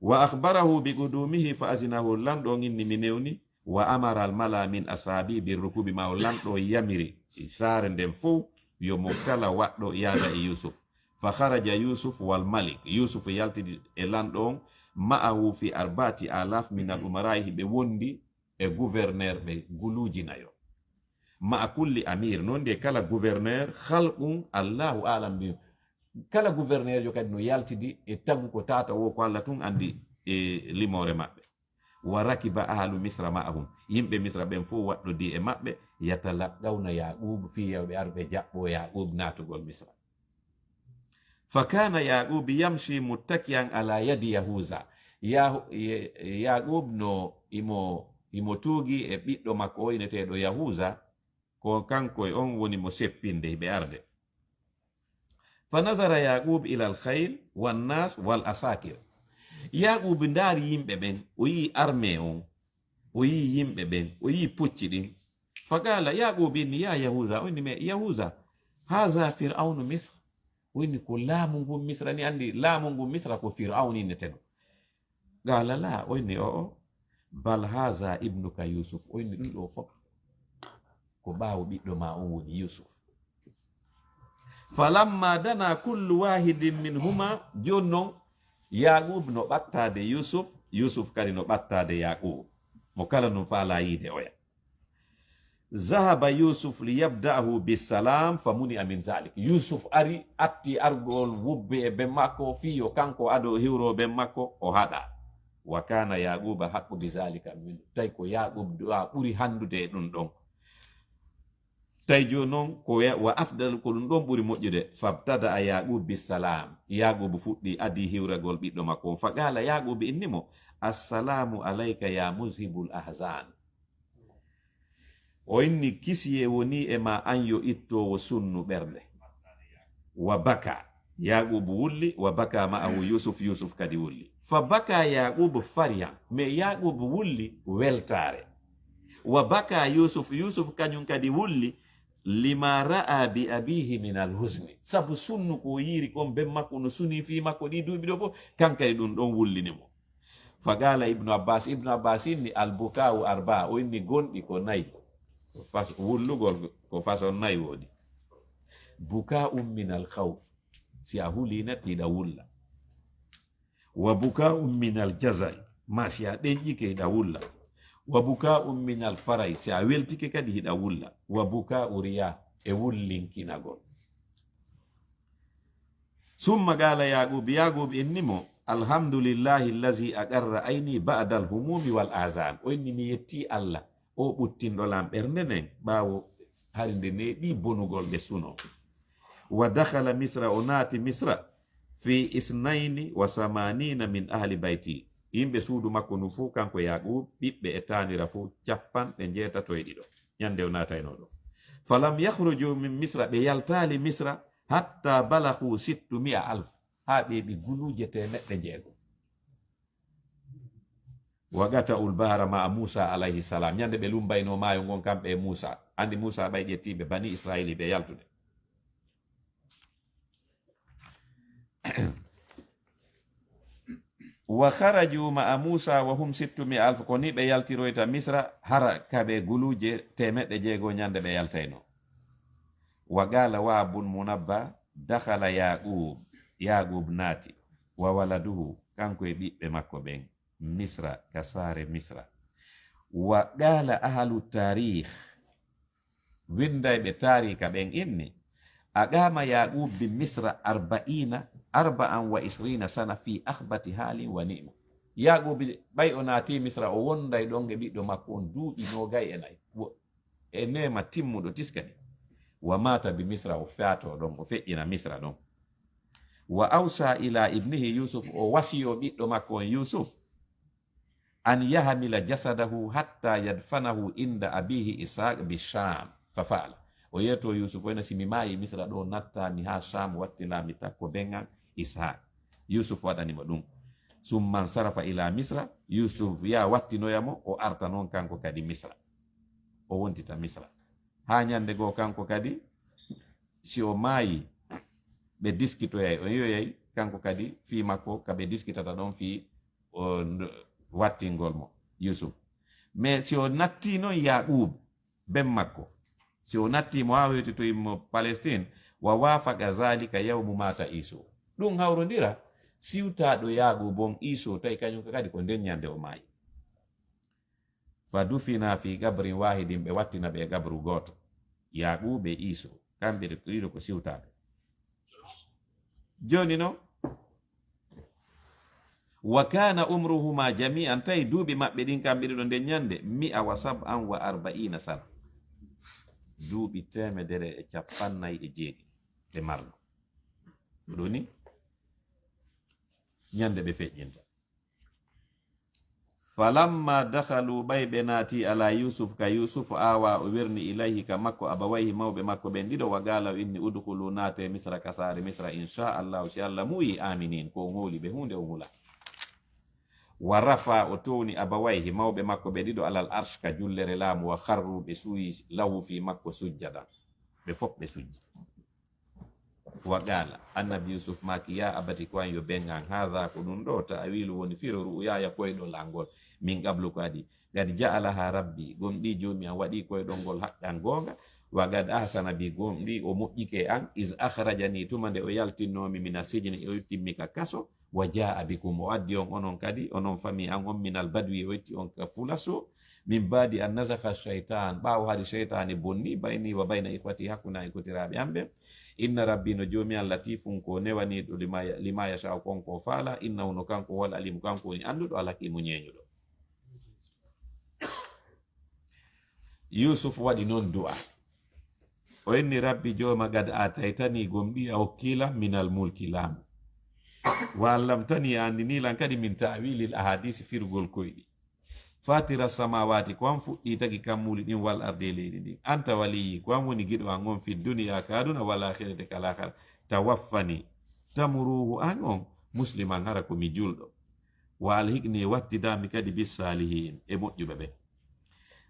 Wa akhbarahu bi qudumihi fa azinahu, lanɗo on inni mi newni, wa amara al mala min ashabi bi rukubi ma, o lanɗo yamiri saare nden fow yo mo kala waɗɗo yaada e Yusuf. Fa kharaja Yusuf wal malik, Yusuf yaltidi e lanɗo on, ma'ahu fi arba'ati alaf min al umara'i, hiɓe wondi e gouverneur ɓe guluuji nayo. Ma'a kulli amir, non de kala gouverneur, khalqun Allahu a'lam bi. Kala gouverneur yo kadi no yaltidi e tagu ko tata wo, ko Allah tun andi e limoore maɓɓe. Wa rakiba ahlu Misra ma'ahum. Yimɓe Misra ɓen fow waɗɗodi e maɓɓe, yatalaqqawna Yaqub, fii yo ɓe aru ɓe jaɓɓo Yaqub naatugol Misra. Fa kana Yaqub yamshi muttaki'an ala yadi Yahuza. Ya-, Ye-, Yaqub no imo, imo tuugi e ɓiɗɗo makko o ineteeɗo Yahuza, ko kanko e on woni mo seppinde ɓe arde. Fa nazara Yaqub ila al khayl wan nas wal asakir. Yaqub ndaari yimɓe ɓen, o yi'i armée on, o yi'i yimɓe ɓen, o yi'i pucci ɗin. Fa qala, Yaqub inni, ya Yahuza, o inni, mais Yahuza, haza Fir'aunu Misr. O inni, ko laamu ngun Misra ni, andi laamu ngun Misra ko Fir'aun inneteno. Qala la, o inni, o'o, bal haza ibnuka Yusuf. O inni, ɗum ɗo fof ko ɓaawo ɓiɗɗo ma on woni Yusuf. Falamma dana kullu wahidin minhuma, jooni non Yaqub no ɓattaade Yusuf, Yusuf kadi no ɓattaade Yaqub. Mo kala non faala yiide oya. Zahaba Yusuf li yabda'ahu bisalam fa muni'a min zalik. Yusuf ari, atti argol wubbe e ben makko, fii yo kanko ado hiwro ben makko, o haɗa. Wa kana Yaquba haqqu bi zalika min. Tawi ko Yaqub du'a ɓuri handude e ɗum ɗon. Tawi jooni noon ko ya-, wa afdal ko ɗum ɗon ɓuri moƴƴude. Fabtada Yaqub bisalam. Yaqub fuɗɗi adi hiwragol ɓiɗɗo makko on. Fa qala Yaqub inni mo, "Assalamu alayka ya muzhibul ahzan." O inni, "Kisiyee woni e ma an yo ittoowo sunnu ɓernde." Wa baka. Yaqubu wulli, wa baka ma'ahu Yusuf, Yusuf kadi wulli. Fa baka Yaqubu farihan, mais Yaqubu wulli weltaare. Wa baka Yusuf, Yusuf kañum kadi wulli, lima ra'a bi abihi min alhuzni. Sabu sunnu ko o yiiri kon ben makko no suni fii makko ɗi duuɓi ɗo fof, kan kadi ɗum ɗon wullini mo. Fa qala Ibnu Abbas, Ibnu Abbas inni, "Al buka'u arba'a," o inni gonɗi ko nayi. Ko fas-, wullugol ko façon nayi woodi. Buka'un min al khawf, si a huli neɗɗo hiɗa wulla. Wa buka'un min al jazai, ma si a ɗenƴike hiɗa wulla. Wa buka'un min al farai, si a weltike kadi hiɗa wulla. Wa buka'u riya, e wullinkinagol. Summa qala Yaqub, Yaqub inni mo, "Alhamdulillahi allazi aqarra ayni ba'da alhumumi wal azan." O inni, "Mi yetti Allah, o ɓuttinɗo lan ɓernde nden, ɓaawo hari nde neeɓi bonugol nde suno." Wa dakhala Misra, o naati Misra, fi isnayni wa samanina min ahli bayti. Yimɓe suudu makko ndun fof, kanko Yaqub, ɓiɓɓe e taanira fof, capanɗe njeetato e ɗiɗo. Ñande o naatayno ɗo. Falam yakhruju min Misra, ɓe yaltaali Misra, hatta balaghu sittu mi'a alf, haa ɓe ɓi guluuje teemeɗɗe njeego. Wa qata'ul bahra ma'a Musa alayhi salam. Ñande ɓe lumbayno maayo ngon kamɓe e Musa. Andi Musa ɓay ƴetti ɓe Bani Israili ɓe yaltude. Wa kharaju ma'a Musa wa hum sittu mi'a alf. Ko ni ɓe yaltiroyta Misra, hara ka ɓe guluuje teemeɗɗe jeego ñande ɓe yaltayno. Wa qala Wahab bun Munabba, dakhala Yaqub, Yaqub naati, wa waladuhu, kanko e ɓiɓɓe makko ɓen, Misra, ka saare Misra. Wa qala ahlu tarikh, winndayɓe taarika ɓen inni, aqama Yaqub bi Misra arba'ina, arba'an wa ishrina sana fi akhbati halin wa ni'ma. Yaqub ɓay o naati Misra, o wonday ɗon e ɓiɗɗo makko on duuɓi noogay e nayi. Wo-, e neema timmuɗo tiskani. Wa mata bi Misra, o faato ɗon, o feƴƴina Misra ɗon. Wa awsa ila ibnihi Yusuf, o wasiyo ɓiɗɗo makko on Yusuf, an yahmila jasadahu hatta yadfanahu inda abihi Ishaq bi Sham. Fa fa'ala. O yeeto Yusuf, o ina, "Si mi maayi Misra ɗo, natta mi haa Sham, wattina mi takko ben an Ishaq." Yusuf waɗani mo ɗum. Summa sarafa ila Misra, Yusuf ya wattinoya mo, o arta noon kanko kadi Misra. O wontita Misra. Haa ñande goo kanko kadi, si o maayi, ɓe diskitoyay, o yiyoyay kanko kadi fii makko, ka ɓe diskitata ɗon fii o nd-, wattingol mo, Yusuf. Mais si o natti noon Yaqub, ben makko, si o natti mo haa o hewtitoyi mo Palestine, wa wafaqa zalika yawmu mata Iso. Ɗum hawrondira siwtaaɗo Yaqub on Iso, tawi kañum kadi ko nden ñande o maayi. Fa dufina fi qabrin wahidin, ɓe wattina ɓe e qabru gooto. Yaqub e Iso, kamɓe ɗiɗo ko siwtaaɓe. Jooni noon, wa kana umruhuma jami'an, tawi duuɓi maɓɓe ɗin kamɓe ɗiɗo nden ñande, mi'a wa sab'an wa arba'ina sana. Duuɓi teemedere e cappannayi e jeeɗiɗi ɓe marno. Ko ɗo ni ñande ɓe feƴƴinta. Falamma dakhalu, ɓay ɓe naati ala Yusuf ka Yusuf, awa o werni ilayhi ka makko abawayhi mawɓe makko ɓen ɗiɗo, wa qala o inni, udkhulu, naate Misra ka saare Misra, insha Allahu, si Allah muyi, aminin, ko on holi ɓe huunde on hula. Wa rafa, o towni abawayhi mawɓe makko ɓe ɗiɗo alal arsh ka jullere laamu, wa kharru, ɓe suuyi lahu fi makko sujjadan, ɓe fof ɓe sujji. Wa qala, annabi Yusuf maaki, ya abati, ko an yo ben an, hadha, ko ɗum ɗo, ta'wilu woni firo ru'yaya koyɗol an ngol, min qablu, ko adi, qad ja'alaha rabbi, gomɗi joomi an waɗi koyɗol ngol haqqan goonga, wa qad ahsana bi, gomɗi o moƴƴike an, iz akhrajani, tuma nde o yaltinnoomi, mina sijni, o ittimmi ka kaso, wa jaa bikum, o addi on onon kadi, onon fami an on, minal badwi, o itti on ka fulaso, min ba'di an nazagha shaytan, ɓaawo hari shaytaani bonni, bayni wa bayna ikhwati, hakkunde an e kotiraaɓe an ɓen, Inna rabbi no joomi an latifun ko newaniiɗo lima, lima yasha'u kon ko faala, innahu no kanko wal alimu kanko woni annduɗo al hakimu ñeeñuɗo. Yusuf waɗi noon du'a. O inni, "Rabbi jooma, gad aataytani gomɗi a okkiilam minal mulki laamu. Wa allamtani a anndiniilan kadi min ta'wilil ahadisi firgol koyɗi. Fatira samawati ko an fuɗɗi tagi kammuuli ɗin wal ardi e leydi ndin. Anta waliyyi ko an woni giɗo an on fi duniya ka aduna wal akhirati ka lahara. Tawaffani tamuruhu an on musliman hara ko mi julɗo. Wa alhiqni wattidami kadi bis salihin e moƴƴuɓe ɓen."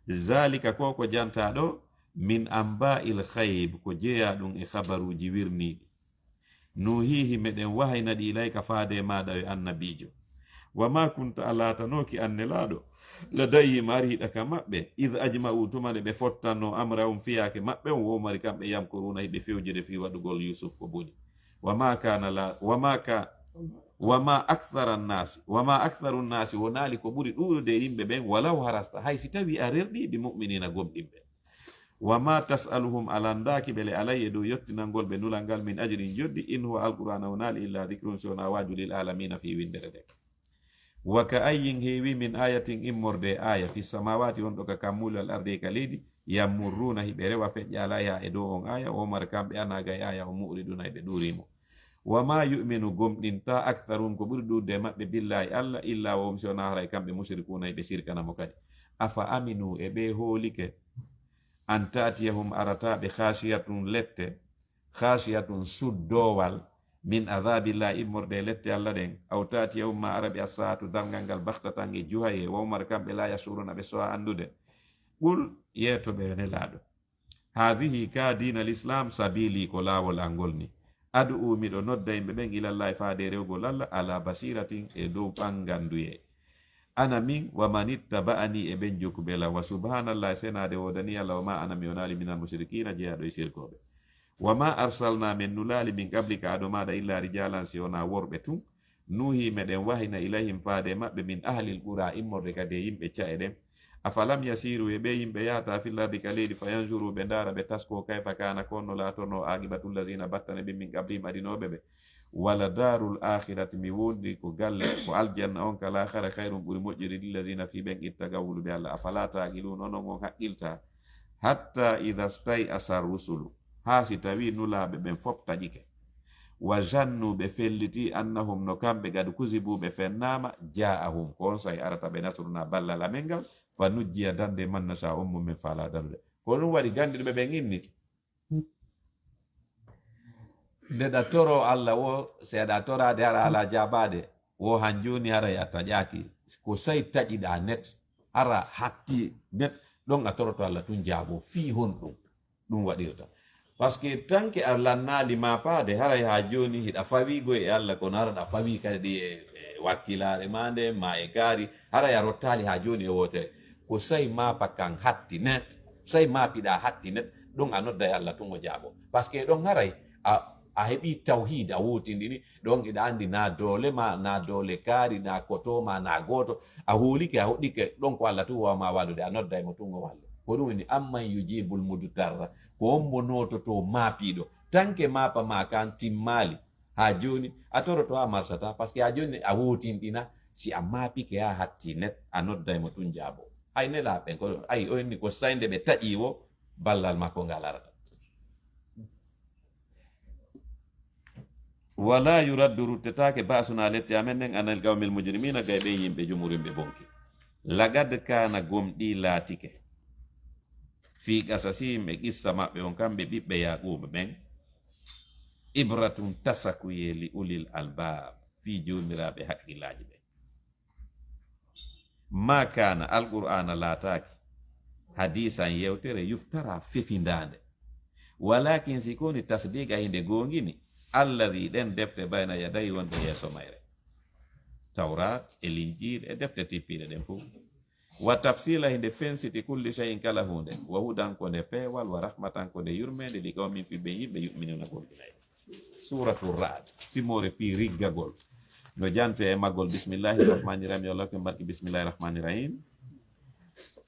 Zalika ko ko janta ɗo min amba'il khayb ko jeeya ɗum e khabaruji wirniɗi. Nuhihi meɗen wahayna ɗi ilayka faade e maɗa yo annabijo. Wa ma kunta a laatanoki annelaaɗo. Ladayhim ari hiɗa ka maɓɓe. Id ajma'u tuma nde ɓe fottanno amrahum fiyake maɓɓe on womari kamɓe yamkuruna hiɓe fewjude fi waɗugol Yusuf ko boni. Wa ma kana la, wa ma ka, wa ma akthara nnasi, wa ma aktharu nnasi, wonaali ko ɓuri ɗuuɗude e yimɓe ɓen, walaw harasta, hay si tawi a rerɗi, bi mu'minina gomɗinɓe. Wa ma tas'aluhum, a landaaki ɓe le alayya dow yottinangol ɓe nulal ngal min ajrin joddi, in huwa alqur'ana wonaali illa dhikrun si wona waaju lil alamina fii winndere nden. Wa ka ayyin heewi min ayatin immorde e aya fi samawati on ɗo ka kammuuli wal ardi e ka leydi, yammurruna hiɓe rewa feƴƴa alayha e dow on aya, o umar kamɓe ana gay aya o mu'riduna hiɓe ɗuurimo. Wa ma yu'minu gomɗinta aktharuhum ko ɓuri ɗuuɗude e maɓɓe billahi Allah illa wa hum si wona haray kamɓe mushrikuna hiɓe sirkana mo kadi. Afa aminu e ɓe hoolike an ta'tiyahum arata ɓe khashiyatun lette, khashiyatun suddoowal, min adhabillah immorde e lette Allah ɗen, aw ta'tiyahum ma ara ɓe assaatu darngal ngal baghtatan e juhaye, wa umar kamɓe la yashuruna ɓe so'a anndude. Qul yeeto ɓe nelaaɗo. Hadhihi ka diina l'islam sabili ko laawol an ngol ni. Ad'u miɗo nodda yimɓe ɓen ilallahi faade e rewgol Allah ala basiratin e dow ɓannganduyee. Ana min wa manittaba'ani e ɓen jokkuɓe lan. Wa subhanallahi senaade woodani Allah wa ma ana mi wonaali minal mushrikina jeyaaɗo e sirkooɓe. Wa ma arsalna men nulaali min qablika ado maɗa illa rijalan si wona worɓe tun. Nuhi meɗen wahina ilayhim faade e maɓɓe min ahlil qura immorde kadi e yimɓe ca'e ɗen. Afalam yasiru e ɓe yimɓe yahata fil ardi ka leydi fa yanzuru ɓe ndaara ɓe tasko kayfa kana konno laatorno aqibatu llazina battane ɓe min qablihim adinooɓe ɓe. Wala darul akhirati mi wondi ko galle ko aljanna on ka lahara khayrun ɓuri moƴƴiri lillazina fi ɓen ittagaw wuluɓe Allah afala taqilun onon on haqqilta. Hatta idha stay asa rusulu haa si tawi nulaaɓe ɓen fof taƴike. Wa zannu ɓe felliti annahum no kamɓe gadu kusibu ɓe fennaama ja'ahum ko on say arata ɓe nasruna ballal amen ngal fa nujjiya dande man nasha on mo min faala danude. Ko ɗum waɗi ganndirɓe ɓen inni nde ɗa toro Allah wo si aɗa toraade hara ala jaabaade wo han jooni haray a taƴaaki ko say taƴiɗa net hara hatti net ɗon a toroto Allah tun jaabo fii honɗum ɗum waɗirta. Parce que tanke a lannaali maapaade haray haa jooni hiɗa fawii goy e Allah kono hara ɗa fawii kadi e e wakkilaare ma nde ma e kaari haray a rottaali haa jooni e wootere. Ko say maapa kan hatti net say maapiɗa hatti net ɗum a nodda e Allah tun o jaabo. Parce que ɗon haray a a heɓi tawhiid a wootinɗini ɗon iɗa anndi na doole ma na doole kaari na koto ma na gooto a hoolike a hoɗɗike ɗon ko Allah tun wawma wallude a nodda e mo tun o walle. Ko ɗum woni amman yujibul mudutarra ko on mo noototo maapiiɗo tanke maapa ma kan timmaali haa jooni a toroto a marsata parce que haa jooni a wootinɗina si a maapike haa hatti net a nodda e mo tun jaabo. Hay nelaaɓe ɓen ko ɗum ay o inni ko saynde ɓe taƴi wo ballal makko ngal arata. Wala yuraddu ruttetaake ba'suna lette amen nden anil qawmil mujrimina gay ɓen yimɓe jumurimɓe bonki. Lagad kana gomɗi laatike fi qasasihim e qissa maɓɓe on kamɓe ɓiɓɓe yaquba ɓen ibratun tasakuye li ulil albab fi joomiraaɓe haqqillaaji ɓen. Ma kana alqur'ana laataaki hadisan yewtere yuftara fefindaande. Walakin si koni tasdiqa hinde goongini alladhi ɗen defte bayna yadayi wonde yeeso mayre tawrat e linjil e defte tippiɗe ɗen fof. Wa tafsila hinde fensiti kulli shay'in kala hunde wa hudan ko nde peewal wa rahmatan ko nde yurmende li qawmin fi ɓen yimɓe yu'minuna gomɗinay. Suratu Ra'd simoore fii riggagol no jante e maggol bismillahi rahmani rahim yo Allah ko mbarki bismillahi rahmani rahim.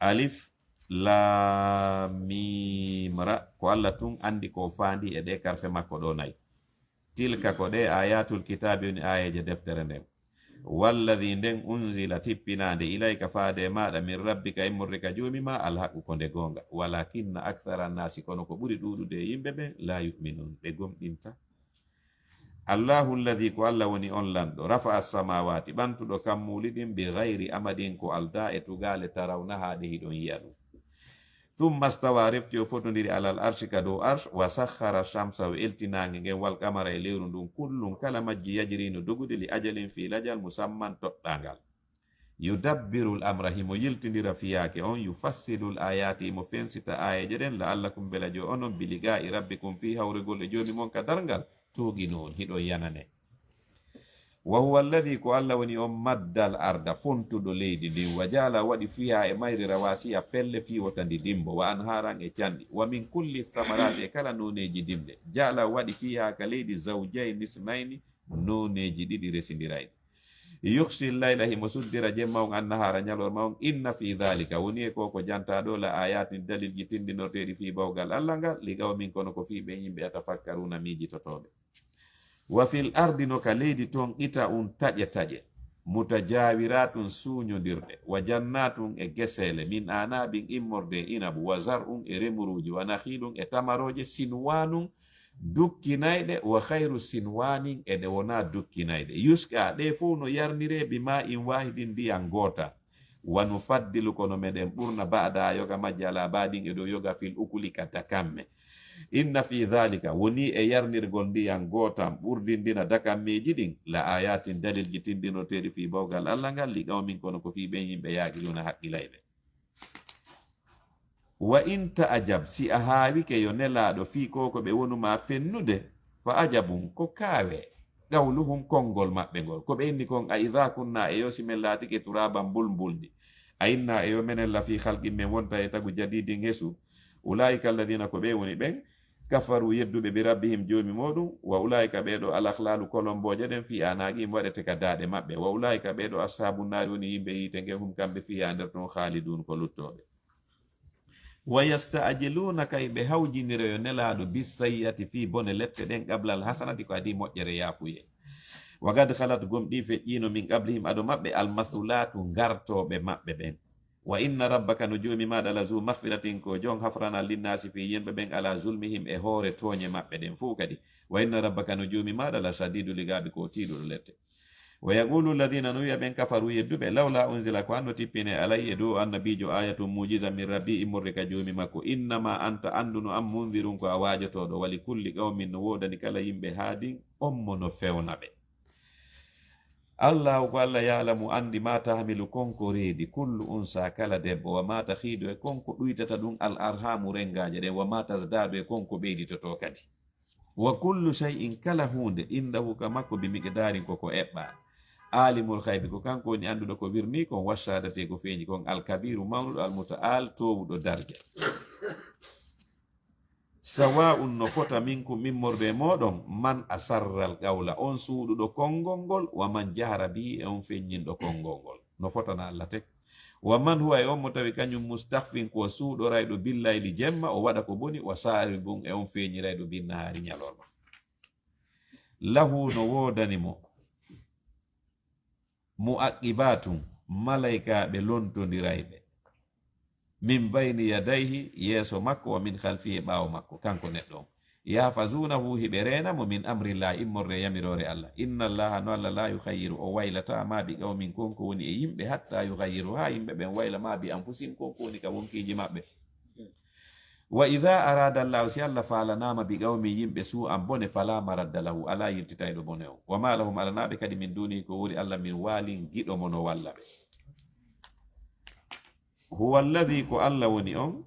Alif Laam miim ra, ko Alla tun anndi ko faandi e ɗee karfe makko ɗoo nay. Tilka, ko ɗee, ayatul kitaabi, woni aayeeje deftere nden. Walladi, nden, unzila, tippinaande, ilayka, faade e maaɗa, min rabbika, immorde ka Joomi maa, alhaqqu, ko nde goonga. Walakinna akthara annaasi, kono ko ɓuri ɗuuɗude e yimɓe ɓen, laa yu'minuun, ɓe gomɗinta. Allahu alladi, ko Alla woni on lanɗo, rafa'a as-samaawaati, ɓantuɗo kammuuli ɗin, bi gayri amadin, ko aldaa e tugaale, tarawnahaa, ɗe hiɗon yi'a ɗum. Thumma stawaa, refti o fotondiri, alal arshi, ka dow arsh, wa sakhkhara shamsa, o elti naange ngen, wal qamara, e lewru ndun, kullun, kala majji, yajri, no dogude, li ajalin, fii lajal, musamman, toɗɗaangal. Yudabbirul amra, himo yiltindira fiyaake on, yufassilu l ayaati, himo fensita aayeeje ɗen, la'allakum, mbela jo onon, bi liqaa'i rabbikum, fii hawrugol e Joomi mon ka darngal, tuuqinuun, hiɗon yanane. Wa huwa alladhi, ko Alla woni on, maddal arda, fontuɗo leydi ndin, wa ja'ala, waɗi, fiha, e mayri, rawasiya, pelle, fii wota ndi dimbo, wa anharan, e canɗi, wa min kulli thamarati, e kala nooneeji dimɗe, ja'ala, waɗi, fiha, ka leydi, zawjayni isnayni, nooneeji ɗiɗi resindirayɗi. Yughshi layla, himo suddira jemma on, annahaara, ñalorma on. Inna fi dhalika, woni e ko ko jantaa ɗoo, la ayatin, dalilji tindinorteeɗi, fii bawgal Alla ngal, li qawmin, kono ko fii ɓen yimɓe, yatafakkaruna, miijitotooɓe. Wa fil ardi, no ka leydi ton, qita'un, taƴe taƴe, mutajawiratun, suuñondirɗe, wa jannatun, e geseele, min anabin, immorde e inabu, wa zar'un, e remuruuji, wa nakhilun, e tamarooje, sinwanun, dukkinayɗe, wa khayru sinwanin, e ɗe wonaa dukkinayɗe. Yusqa, ɗe fow no yarniree, bi ma'in wahidin, ndiyan gootan. Wa nufaddilu, kono meɗen ɓurna, ba'daha, yoga majje, ala ba'din, e dow yoga, fil ukuli, ka dakamme. Inna fi dhalika, woni e yarnirgol ndiyan gootan, ɓurdindina dakammeeji ɗin, la ayatin, dalilji tindinorteeɗi, fii bawgal Alla ngal, li qawmin, kono ko fii ɓen yimɓe, yaqiluna, haqqilayɓe. Wa in ta'ajab, si a haawike, yo Nelaaɗo, fii ko ko ɓe wonu maa fennude, fa ajabun, ko kaawee, qawluhum, konngol maɓɓe ngol. Ko ɓe inni kon, a idha kunna, e yo si men laatike, turaban, mbulmbuldi, a inna, e yo menen la fii khalqin, men wonta e tagu, jadidin, hesu. Ulaa'ika alladhina, ko ɓe woni ɓen, kafaru, yedduɓe, bi rabbihim, Joomi mooɗum, wa ulaa'ika, ɓee ɗoo, al aghlaalu, kolombooje ɗen, fii a'naaqihim, waɗete ka daaɗe maɓɓe, wa ulaa'ika, ɓee ɗoo, ashaabun naari, woni yimɓe yiite ngen, hum, kamɓe, fiihaa, nder ton, khaalidun, ko luttooɓe. Wa yasta'jilunaka, hiɓe hawjinira yo Nelaaɗo, bis sayyi'ati, fii bone lette ɗen, qabla al hasanati, ko adii moƴƴere yaafuyee. Wa qad khalat, gomɗii feƴƴiino, min qablihim, ado maɓɓe, al mathulaatu, gartooɓe maɓɓe ɓen. Wa inna rabbaka, no Joomi maaɗa, la zu maghfiratin, ko jon hafranaa, linnaasi, fii yimɓe ɓen, ala zulmihim, e hoore tooñe maɓɓe ɗen fow kadi. Wa inna rabbaka, no Joomi maaɗa, la shadiidul iqaabi, ko tiiɗuɗo lette. Wa yaqulu alladhina, no wi'a ɓen, kafaru, yedduɓe, lawla unzila, ko hanno tippinee alayhi, e dow annabiijo, ayatun, mu'jiza, min rabbi, immorde ka Joomi makko. Innama anta, anndu no an, munzirun, ko a waajotooɗo, wa li kulli qawmin, no woodani kala yimɓe haadin, on mo no fewna ɓe. Allahu, ko Alla, ya'lamu, anndi, ma tahmilu, kon ko reedi, kullu unsa, kala debbo, wa ma takhidu, e kon ko ɗuytata ɗum, al arhamu, renngaaje ɗen, wa ma tazdaadu, e kon ko ɓeyditotoo kadi. Wa kullu shay'in, kala huunde, indahu, ka makko, bi miqdaarin, ko ko eɓɓaa. Aalimul ghaybi, ko kanko woni annduɗo ko wirnii kon, wa shahadati, ko feeñi kon, al kabiiru, mawnuɗo, al muta'al, toowuɗo darja. Sawa'un, no fota, minkum, immorde e mooɗon, man asarral qawla, on suuɗuɗo konngol ngol, wa man jahara bihi, e on feññinɗo konngol ngol. No fotana Alla tek. Wa man huwa, e on mo tawi kañum, mustakhfin, ko suuɗorayɗo, billayli, jemma, o waɗa ko boni, wa saaribun, e on feeñirayɗo, binnahaari, ñalorma. Lahu, no woodani mo, mu'aqqibatun, malaykaaɓe lontondirayɓe, min bayni yadayhi, yeeso makko, wa min khalfihi, ɓaawo makko, kanko neɗɗo on. Yahfazunahu, hiɓe reena mo, min amrillah, immorde e yamiroore Alla. Inna Allaha, no Alla, la yughayyiru, o waylataa, ma bi qawmin, kon ko woni e yimɓe, hatta yughayyiru, haa yimɓe ɓen wayla, ma bi anfusihim, kon ko woni ka wonkiiji maɓɓe. Wa idha arada Allahu, si Alla faalanaama, bi qawmin, yimɓe, suu'an, bone, fala maradda lahu, alaa yiltitayɗo bone on. Wa ma lahum, alanaa ɓe kadi, min dunihi, ko wori Alla, min walin, giɗo mo no walla ɓe. Huwa alladhi, ko Alla woni on,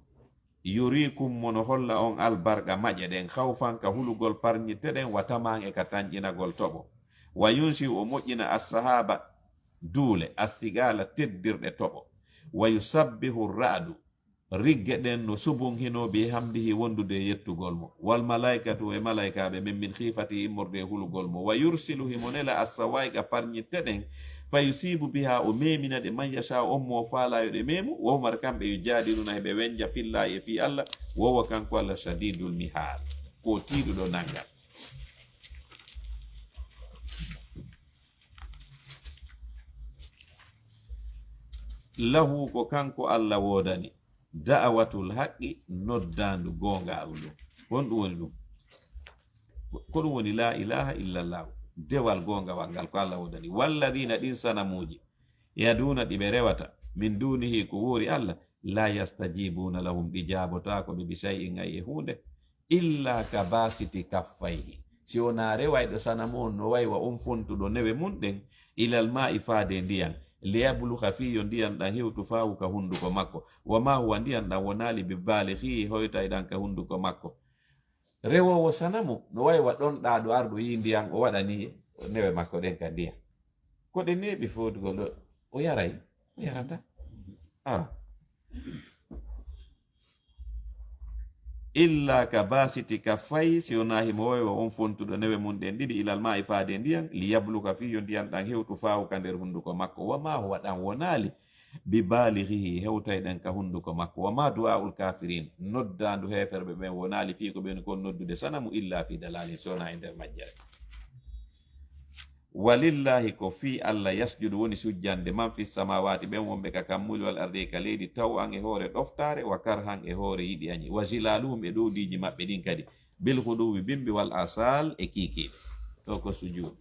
yurikum, mo no holla on, al barqa, maƴe ɗen, khawfan, ka hulugol parñitte ɗen, wa tama'an, e ka tanƴinagol toɓo. Wa yunshi'u, o moƴƴina, as-sahaba, duule, as-siqala, teddirɗe toɓo. Wa yusabbihu ar-ra'du, rigge ɗen no subunhinoo, bi hamdihi, wondude e yettugol mo, wal malaykatu, e malaykaaɓe ɓen, min khifatihi, immorde e hulugol mo, wa yursilu, himo nela, as-sawaiqa, parñitte ɗen, Fa yusibu biha, o memina ɗe, man yasha, on mo o faala yo ɗe memu. Wa hum, kamɓe, yujadiluna, heɓe wenja, fillahi, e fii Allah. Wa huwa, kanko Allah, shadidul mihal, ko tiiɗuɗo nangal. Lahu, ko kanko Allah woodani, da'awatul haqqi, noddaandu goongaaru ndun. Honɗum woni ɗum? Ko ɗum woni laa ilaaha illallahu, dewal goongawal ngal, ko Allah woodani. Walladina, ɗin sanamuuji, yaduna, ɗi ɓe rewata, min dunihi, ko woori Allah, la yastajibuna lahum, ɗi jaabotaako ɓe, bi shay'in, ay e huunde, illa ka basiti kaffayhi, si wonaa rewayɗo sanamu on no waywa on fontuɗo newe mun ɗen, ilal ma'i, faade ndiyan, liyabluga, fii yo ndiyan ɗan hewtu, fahu, ka hunduko makko, wa ma huwa, ndiyan ɗan wonaali, bi balighihi, hoytay ɗan ka hunduko makko. Rewoowo sanamu no waywa ɗon ɗaa ɗo arɗo yii ndiyan, o waɗani newe makko ɗen ka ndiyan. Ko ɗe neeɓi foodugol ɗo, o yaray? O yarata. Ah. Illa ka basiti kaffayhi, si wonaa himo waywa on fontuɗo newe mun ɗen ɗiɗi, ilal ma'i, faade ndiyan, liyabluga, fii yo ndiyan ɗan hewtu, fahu, ka nder hunduko makko. Wa ma huwa, ɗan wonaali, bi balighihi, hewtay ɗan ka hunduko makko. Wa ma du'aul kafirin, noddaandu heeferɓe ɓen wonaali fii ko ɓen kon noddude sanamu, illa fi dalalin, si wonaa e nder majjere. Walillahi, ko fii Allah, yasjudu, woni sujjande, man fis samawati, ɓen wonɓe ka kammuuli, wal ardi, e ka leydi, taw'an, e hoore ɗoftaare, wa karhan, e hoore yiɗi añi, wa zilaluhum, e ɗowdiiji maɓɓe ɗin kadi, bil ghuduwi, bimbi, wal asal, e kiikiiɗe. Ɗo ko sujud.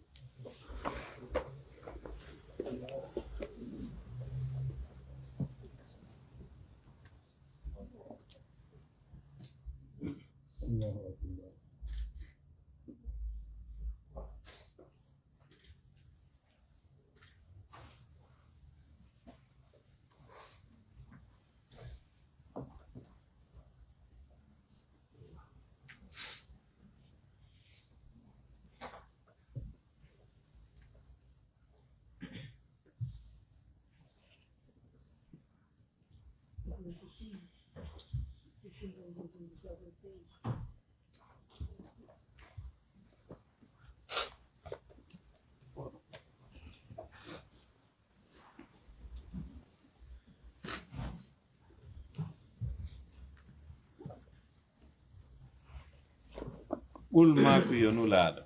Qul, maaku yo Nulaaɗo,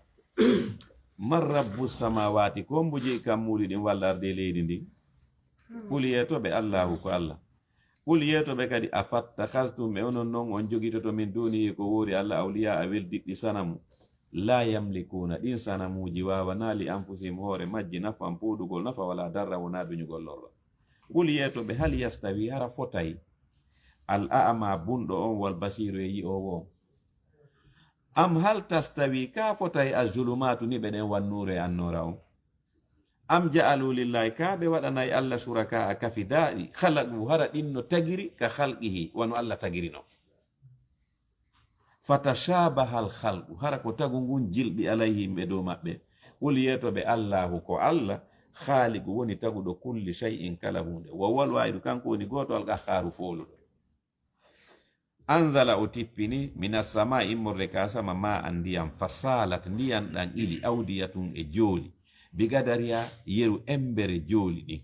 man rabbu samawati, ko hombo jeyi kammuuli ɗin walla ardi e leydi ndin? Qul, yeeto ɓe, Allahu ko Allah. Qul, yeeto ɓe kadi, afattakhaztum, e onon non on jogitoto, min dunihi, ko woori Allah, awliya, a weldiɗɗi sanamu. La yamlikuna, ɗin sanamuuji waawanaa li anfusihim, hoore majji, nafan, pooɗugol nafa, wala darra, wonaa duñugol lorra. Qul, yeeto ɓe, hal yastawi, hara fotay al a'ma, bunɗo on, wal basiru, e yi'oowo on? Am hal tastawi, ka fotay, az-zulumaatu, niɓe ɗen, wan nuuru, e annoora on? Am ja'alu lillahi, ka ɓe waɗanay Allah, shuraka'a, kafidaaɗi, khalaqu, hara ɗin no tagiri, ka khalqihi, wano Allah tagiri non. Fatashabaha al-khalqu, hara ko tagu ngun jilɓi, alayhim, e dow maɓɓe. Qul, yeeto ɓe, Allahu ko Allah, khaliqu, woni taguɗo, kulli shay'in, kala huunde. Wa huwal waahidu, kanko woni gooto, al-qahhaaru, fooluɗo. Anzala, o tippini, minas samaa'i, immorde ka sama, ma'an, ndiyan, fasalat, ndiyan ɗan ili, awdiyatun, e jooli, biqadariha, yeru embere jooli ɗin.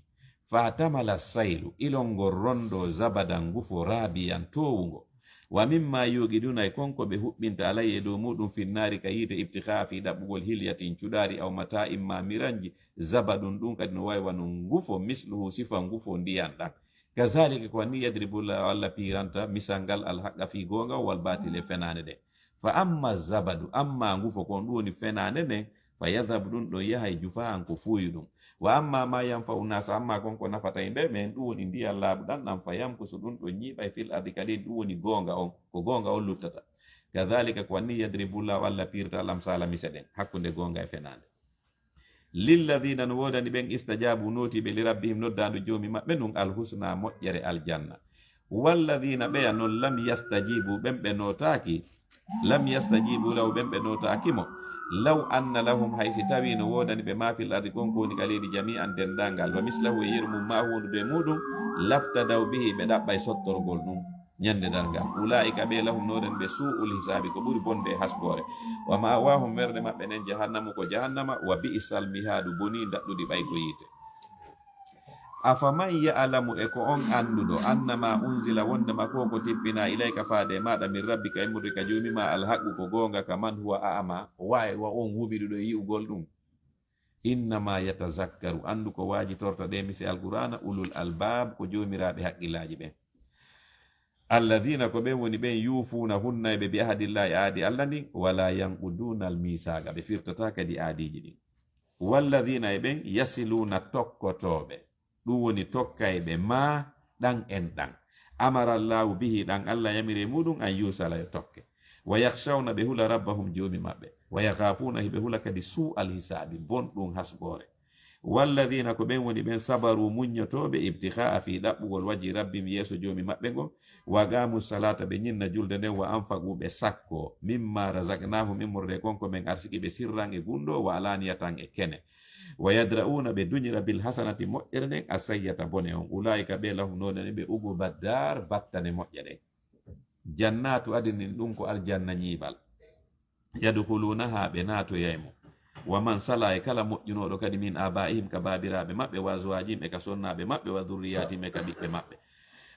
Fahtamala saylu, ilol ngol rondo, zabadan, ngufo, raabiyan, toowungo. Wa mimma yuqiduna, e kon ko ɓe huɓɓinta, alayhi, e dow muɗum, finnaari, ka yiite, ibtigha'a, fii ɗaɓɓugol, hilyatin, cuɗaari, aw mata'in, ma miranji, zabadun, ɗum kadi no wayi wano ngufo, misluhu, sifa ngufo ndiyan ɗan. Kazalika, ko wanni, yadribu Llahu, Allah piiranta misal ngal, al haqqa, fii goonga, wal baatila, e fenaande ɗen. Fa amma zabadu, amma ngufo kon, ɗum woni fenaande nden, fa yadhabu, ɗum ɗon yahay, jufa'an, ko fuuyuɗum. Wa amma ma yanfa'u nasa, amma kon ko nafata yimɓe ɓen, ɗum woni ndiyan laaɓuɗan ɗan, fa yamkusu, ɗum ɗon ñiiɓay, fil ardi, ka leydi, ɗum woni goonga on, ko goonga on luttata. Kadhalika, ko wanni, yadribu Llahu, Allah piirta, al amsala, mise ɗen, hakkunde goonga e fenaande. Lilladhina, no woodani ɓen, istajabu, nootiiɓe, li rabbihim, noddaandu Joomi maɓɓe ndun, alhusna, moƴƴere aljanna. Walladhina, ɓeya non, lam yastajibu, ɓen ɓe nootaaki, lam yastajibu lahu, ɓen ɓe nootaaki mo, law anna lahum, hay si tawii no woodani ɓe, ma fil ardi, kon ko woni ka leydi, jami'an, denndaangal, wa mislahu, e yeru mum, ma, wondude e muɗum, laftadaw bihi, ɓe ɗaɓɓay sottorgol ɗum. Ñande darngal. Ulaa'ika, ɓe, lahum, no woodani ɓe, suu'ul hisaabi, ko ɓuri bonde e hasboore. Wa ma'waahum, werde maɓɓe nden, jahannamu, ko jahannama, wa bi'sal mihaadu, bonii ndaɗɗudi ɓay ko yiite. Afaman ya'lamu, e ko on annduɗo, annama unzila, wondema ko ko tippina, ilayka, faade e maɗa, min rabbika, immorde ka joomi ma, alhaqqu, ko goonga, ka man huwa a'ma, wa e wa on wumiɗuɗo e yi'ugol ɗum. Innama yatazakkaru, anndu ko waajitorta ɗe mise Alqur'aana, ulul albab, ko joomiraaɓe haqqillaaji ɓen. Alladhina, ko ɓen woni ɓen, yuufuuna, hunnayɓe, bi ahadillahi, aadi Alla ndin, wala yanquduna almisaqa, ɓe firtataa kadi aadiiji ɗin. Walladhina, e ɓen, yasiluna, tokkotooɓe, ɗum woni tokkayɓe ma ɗan en ɗan. Amara Allahu bihi, ɗan Alla yamiri e muɗum, an yusala, yo tokke. Wa yakhshawna, ɓe hula, rabbahum, joomi maɓɓe. Wa yakhafuna, hiɓe hula kadi, su alhisaabi, bonɗum hasboore. Walladhina, ko ɓen woni ɓen, sabaru, muññotooɓe, ibtigha'a, fii, ɗaɓɓugol, wajhi rabbihim, yeeso joomi maɓɓe ngon. Wa aqamu salata, ɓe ñinna julde nden, wa anfaqu, ɓe sakko, mimma razaqnahum, immorde kon ko men arsiki ɓe, sirran, e gunndoo, wa alaniyatan, e kene. Wa yadra'una, ɓe duñira, bil hasanati, moƴƴere nden, assayyata, bone on. Ulaika, ɓe, lahum, no wonani ɓe, uquba dar, battane moƴƴe ɗen. Jannatu adnin, ɗum ko aljanna ñiiɓal. Yadkhulunaha, ɓe naatoyay mo. Wa man sala, e kala moƴƴunooɗo kadi, min abaihim, ka baabiraaɓe maɓɓe, wa azwajihim, e ka sonnaaɓe maɓɓe, wa dhurriyatihim, e ka ɓiɓɓe maɓɓe.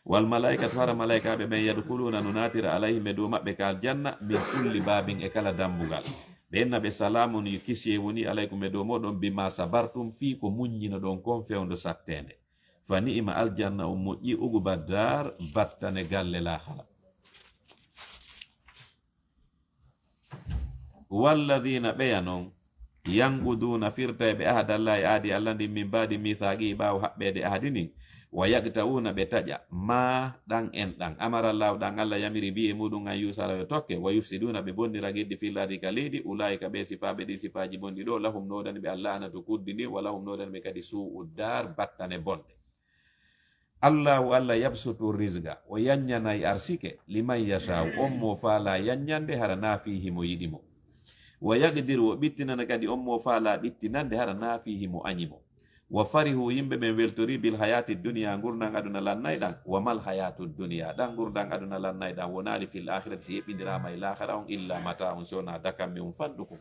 Wal malaikatu, hara malaikaaɓe ɓen, yadkhuluna, no naatira, alayhim, e dow maɓɓe, ka aljanna, min kulli babin, e kala dambugal. Ɓe inna ɓe, salamun, yo kisiyee woni, alaykum, e dow mooɗon, bima sabartum, fii ko muññinoɗon kon fewndo satteende. Fa ni'ima, aljanna on moƴƴi, uquba dar, battane galle laahara. Walladhina, ɓeya non, yanquduna, firtayɓe, ahadallahi, aadi Alla ndin, min ba'di mithaqihi, ɓaawo haɓɓeede ahadi ndin, wa yaqta'una, ɓe taƴa, ma, ɗan en ɗan, amara Allahu, ɗan Alla yamiri, bihi, e muɗum, an yusala, yo tokke, wa yufsiduna, ɓe bonnira geddi, fil ardi, ka leydi, ulaika, ɓe sifaaɓe ɗi sifaaji bonɗi ɗo, lahum, no wodani ɓe, al la'natu, kuddi ndin, wa lahum, no wodani ɓe kadi, su'u dar, battane bonɗe. Allahu Alla, yabsutu rizqa, o yanñanay arsike, liman yasha'u, on mo faala yanñande, hara na fii himo yiɗi mo. Wa yaqdiru, o ɓittinana kadi on mo faala ɓittinande, hara na fii himo añi mo. Wa farihu, yimɓe ɓen weltori, bil hayati dunya, ngurndan aduna lannay ɗan. Wa mal hayatu dunya, ɗan ngurndan aduna lannay ɗan wonaali, fil akhirati, si heɓɓindiraama e laahara on, illa mata'un, si wonaa dakammi un fanɗukum.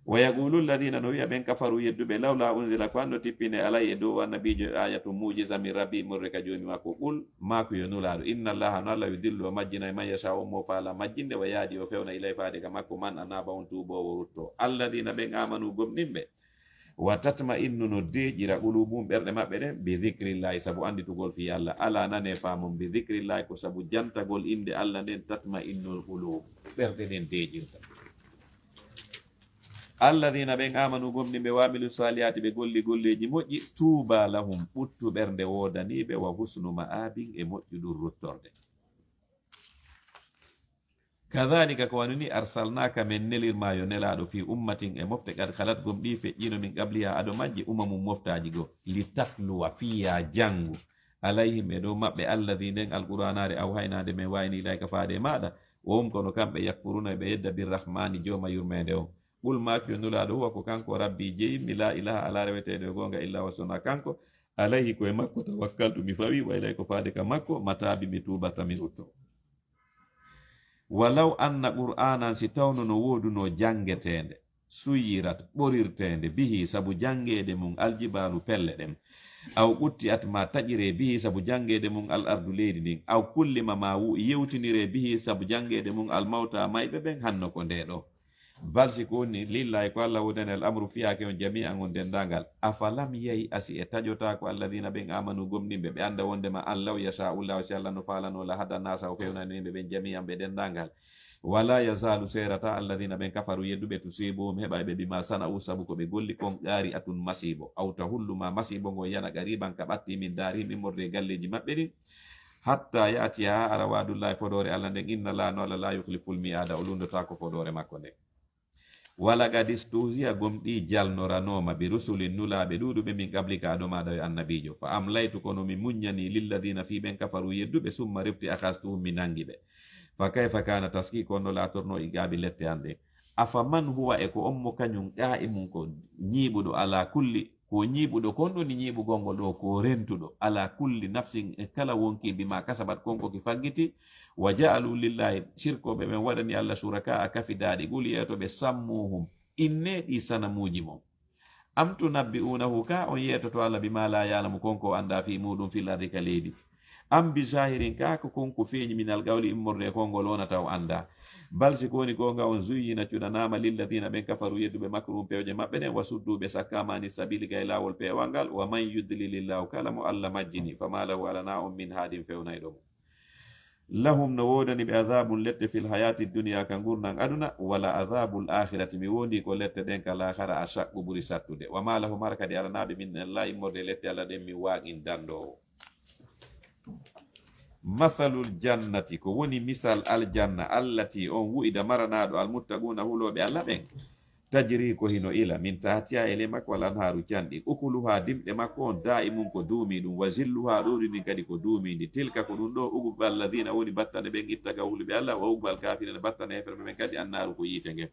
Wa yaqulu alladhina, no wi'a ɓen, kafaru, yedduɓe, lawla unzila, ko anno tippine, alayhi, e dow annabiijo, ayatun, mu'jiza, min rabbi, immorde ka joomi makko. Qul, maaku, yo nulaaɗo, inna Allaha, no Alla, yudillu, o majjinay, man yasha, on mo faala majjinde, wa yahdi, o fewna, ilay, faade ka makko, man anaba, on tuuboowo rutto. Alladhina, ɓen, amanu, gomɗinɓe, wa tatma'innu, no deeƴira, qulubuhum, ɓerɗe maɓɓe ɗen, bi dhikrillahi, sabu annditugol fii Alla. Ala, nane, faamon, bi dhikrillahi, ko sabu jantagol innde Alla nden, tatma'innul qulub, ɓerɗe ɗen deeƴirta. Alladhina, ɓen, amanu, gomɗinɓe, wa amilu salihati, ɓe golli golleeji moƴƴi, tuuba lahum, ɓuttu ɓernde woodaniiɓe, wa husnu ma'abin, e moƴƴuɗum ruttorde. Kadhalika, ko wano ni, arsalnaka, men nelir ma yo nelaaɗo, fi ummatin, e mofte, qad khalat, gomɗii feƴƴiino, min qabliha, ado majje, umamun, moftaaji goo, litatluwa, fiya, janngu, alayhim, e dow maɓɓe, alladhi, nden alqur'aanaare, awhayna, nde men wahayni, ilayka, faade e maaɗa, wa hum, kono kamɓe, yakfuruna, ɓe yedda, birrahmani, jooma yurmeende on. Qul, maaku yo nulaaɗo, huwa, ko kanko, rabbi, jeyimmi, la ilaha, alaa reweteeɗo e goonga, illa huwa, sonaa kanko, alayhi, ko e makko, tawakkaltu, mi fawi, wa ilayhi, ko faade ka makko, mataabi, mi tuubata, mi rutto. Walaw anna qur'aanan, si tawno no woodunoo janngeteende, suyirat, ɓorirteende, bihi, sabu janngeede mum, aljibaalu, pelle ɗen, aw qutti'at, ma taƴiree, bihi, sabu janngeede mum, al ardu, leydi ndin, aw kullima, ma wu-, yewtiniree, bihi, sabu janngeede mum, al mawta, mayɓe ɓen, hanno ko ndee ɗoo. Bal, si ko woni, lillahi, ko Alla woodani, al amru, fiyaake on, jami'an, on denndaangal. Afalam yay'asi, e taƴotaako, alladhina, ɓen, amanu, gomɗinɓe, ɓe annda wonndema an, law yasha'u Llahu, si Alla no faalanoo, la hada nasa, o fewnayno yimɓe ɓen, jami'an, ɓe denndaangal. Wala yazalu, seerataa, alladhina, ɓen, kafaru, yedduɓe, tusibuhum, heɓayɓe, bima sana'u, sabu ko ɓe golli kon, qari'atun, masiibo, aw tahullu, ma masiibo ngon yana, qariban, ka ɓattii, min daarihim, immorde e galleeji maɓɓe ɗin, hatta ya'tiya, haa ara, wa'dullahi, fodoore Alla nden, inna Llaha, no Alla, la yukhliful mi'ada, o lunndotaako fodoore makko nden. Walaqad istuhzi'a, gomɗii jalnoranooma, bi rusulin, nulaaɓe ɗuuɗuɓe, min qablika, ado maaɗa, yo annabiijo. Fa amlaytu, kono mi muññanii, lilladhina, fii ɓen, kafaru, yedduɓe, summa, refti, akhaztuhum, mi nanngi ɓe. Fa kayfa kana, taskii ko honno laatornoo, iqaabi, lette an ɗen. Afaman huwa, e ko on mo kañum, qaa'imun, ko ñiiɓuɗo, ala kulli, ko ñiiɓuɗo, ko on ɗoni ñiiɓugol ngol ɗoo, ko rentuɗo, ala kulli nafsin, e kala wonkii, bima kasabat, kon ko ki faggiti, wa ja'alu lillahi, sirkooɓe ɓen waɗani Alla, shuraka'a, kafidaaɗi, qul, yeeto ɓe, sammuhum, innee ɗii sanamuuji mon, Am tunabbi'unahu, ka on yeetoto Allah, bima la ya'lamu, kon ko o anndaa, fi muuɗum, fil ardi, ka leydi? Am bi zahirin, ka ko kon ko feeñi, minal qawli, immorde e konngol, wonata o anndaa? Bal, si ko woni goonga, on zuyyina, cuɗanaama, lilladina, ɓen, kafaru, yedduɓe, makruhum, pewje maɓɓe ɗen, wa suddu, ɓe sakkaama, ani sabili, gay laawol peewal ngal. Wa man yudlilillahu, kala mo Allah majjini, fama lahu, alanaa on min haadin, fewnayɗo mo. Lahum, no woodani ɓe, adabun, lette, fil hayati dunya, ka ngurndan aduna, wala adabul akhirati, mi wondi ko lette ɗen ka laakhara, ashaqqu, ɓuri sattude. Wa ma lahum, hara kadi alanaa ɓe, min Allah, immorde e lette Allah ɗen, min waqin, dandoowo. Mathalul jannati, ko woni misal aljanna, allati, on wu'ida, maranaaɗo almuttaquna, hulooɓe Allah ɓen. Tajri, ko hino ila, min tahtiha, e ley makko, al anhaaru, canɗi. Ukuluha, dimɗe makko on, daimun, ko duumi ɗum. Wa zilluha, ɗowdi ndin kadi ko duumi ndi. Tilka, ko ɗum ɗo, uqba alladina, woni battane ɓen, ittaqaw, huluɓe Allah, wa uqbal kafirina, battane heferɓe ɓen kadi, annaaru, ko yiite ngen.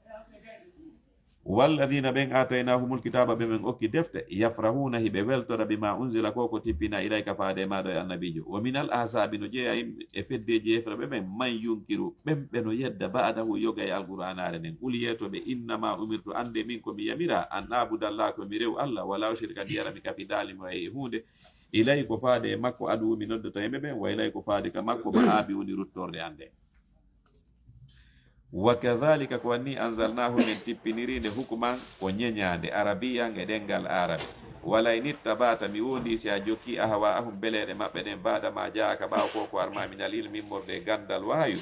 Walladina, ɓen, ataynahumul kitaba, ɓe men okki defte, yafrahuna, hiɓe weltora, bima unzila, ko ko tippina, ilayka, faade e maaɗo, e annabiijo. Wa minal ahzabi, no jeeya e feddeeji heferɓe ɓen, man yunkiru, ɓen ɓe no yedda, ba'dahu, yoga e alqur'aanaare nden. Qul, yeeto ɓe, innama umirtu, annde min ko mi yamira, an a'buda Allah, ko mi rew Allah, wala ushrika, mi yara mi kafidaali mo e huunde, ilay, ko faade e makko, ad'u, mi noddata yimɓe ɓen, wa ilay, ko faade ka makko, ma'abi, woni ruttorde an nden. Wa kadhalika, ko wanni, anzalnahu, men tippiniri nde, hukuman, ko ñeñaande, arabiyan, e ɗemngal aarabi. Wala in ittaba'ta, mi wondi si a jokki, ahwa'ahum, beleeɗe maɓɓe ɗen, ba'da ma ja'aka, ɓaawo ko ko arma, minal ilmi, immorde e ganndal wahayu,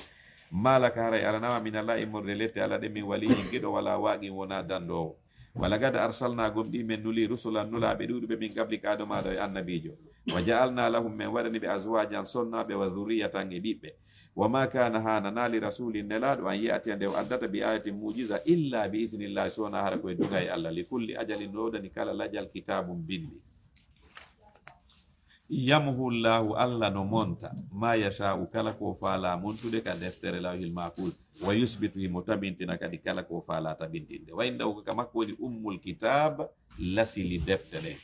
ma laka, haray alanama, minallah, immorde e lette Allah ɗen, min waliyyin, giɗo, wala waqin, wona dandoowo. Walaqad arsalna, gomɗii men nuli, rusulan, nulaaɓe ɗuuɗuɓe, min qablika, ado maaɗo, e annabiijo. Wa ja'alna lahum, men waɗani ɓe, azwajan, sonnaaɓe, wa dhurriyatan, e ɓiɓɓe. Wa ma kana, haananaa, li rasulin, nelaaɗo, an ya'tiya, nde o addata, bi ayatin, mu'jiza, illa bi iznillah, si wonaa hara ko e duŋay Allah. Li kulli ajalin, no woodani kala lajal, kitabun, binndi. Yamhu Llahu, Allah no monta, ma yasha'u, kala ko faalaa montude ka deftere Lawhil Mahfuz, wa yusbitu, himo tabintina kadi kala ko faalaa tabintinde. Wa indahu, ko ka makko woni ummul kitab, lasili defte ɗen.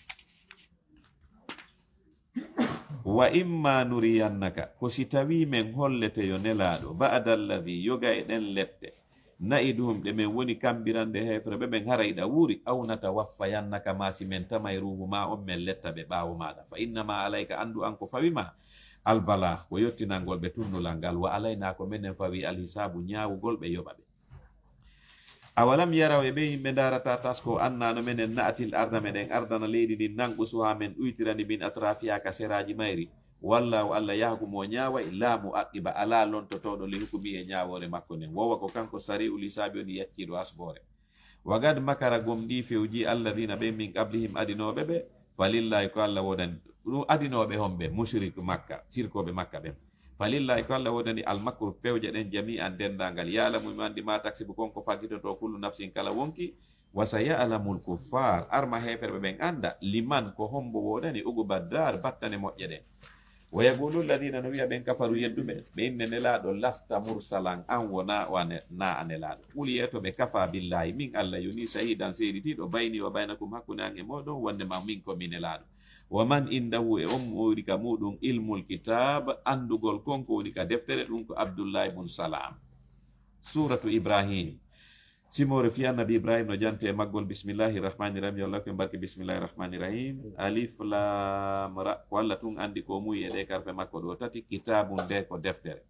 Wa imma nuriyannaka, ko si tawii men hollete yo Nelaaɗo, ba'da alladhi, yoga e ɗen lette, na'iduhum, ɗe men woni kambirande heeferɓe ɓen, haray ɗa wuuri, aw natawaffayannaka, maa si men tamay ruuhu maa on, men letta ɓe ɓaawo maaɗa. Fa innama alayka, anndu an ko fawi ma, al balagh, ko yottinangol ɓe tunnulal ngal, wa alayna, ko menen fawi, al hisaabu, ñaawugol ɓe, yoɓa ɓe. Awalam yaraw, e ɓen yimɓe ndaarataa, tasko, anna no menen na'til arda, meɗen ardana leydi ndin, nanqusuha, men ɗuytirani, min atrafiha, ka seraaji mayri. Wallahu, Allah, yahkumu, o ñaaway, la mu'aqqiba, alaa lontotooɗo, li hukmihi, e ñaawoore makko nden. Wa huwa, ko kanko, sari'ul hisaabi, woni yacciiɗo asboore. Wa qad makara, gomɗii fewjii, alladina, ɓen, min qablihim, adinooɓe ɓe. Falillahi, ko Allah woodani. Ɗum adinooɓe homɓe? Mushrik Makka, sirkooɓe Makka ɓen. Falillahi, ko Allah woodani, al makru, pewje ɗen, jami'an, denndaangal. Ya'lamu, himo anndi, ma taksibu, kon ko faggitotoo, kullu nafsin, kala wonki. Wa saya'lamul kuffar, arma heeferɓe ɓen annda, liman, ko hombo woodani, uqbad dar, battane moƴƴe ɗen. Wa yaqulu alladina, no wi'a ɓen, kafaru, yedduɓe, ɓe inne Nelaaɗo, lasta mursalan, an wonaa o a ne-, naa a Nelaaɗo. Qul, yeeto ɓe, kafa billahi, min Allah yoni, shahidan, seeditiiɗo, bayni wa baynakum, hakkunde an e mooɗon, wonndema min ko mi Nelaaɗo. Wa man indahu, e on mo woni ka muuɗum, ilmul kitab, anndugol kon ko woni ka deftere, ɗum ko Abdullahi bun Salam. Suratu Ibrahim. Simoore fii Annabi Ibrahim no jante e maggol. Bismillahi rahmani rahim. Yo Allah ko e barke Bismillahi rahmani rahim. Alif lam ra. Ko Allah tun anndi ko muuyi e ɗee karfe makko ɗoo tati. Kitaabun, nde ko deftere.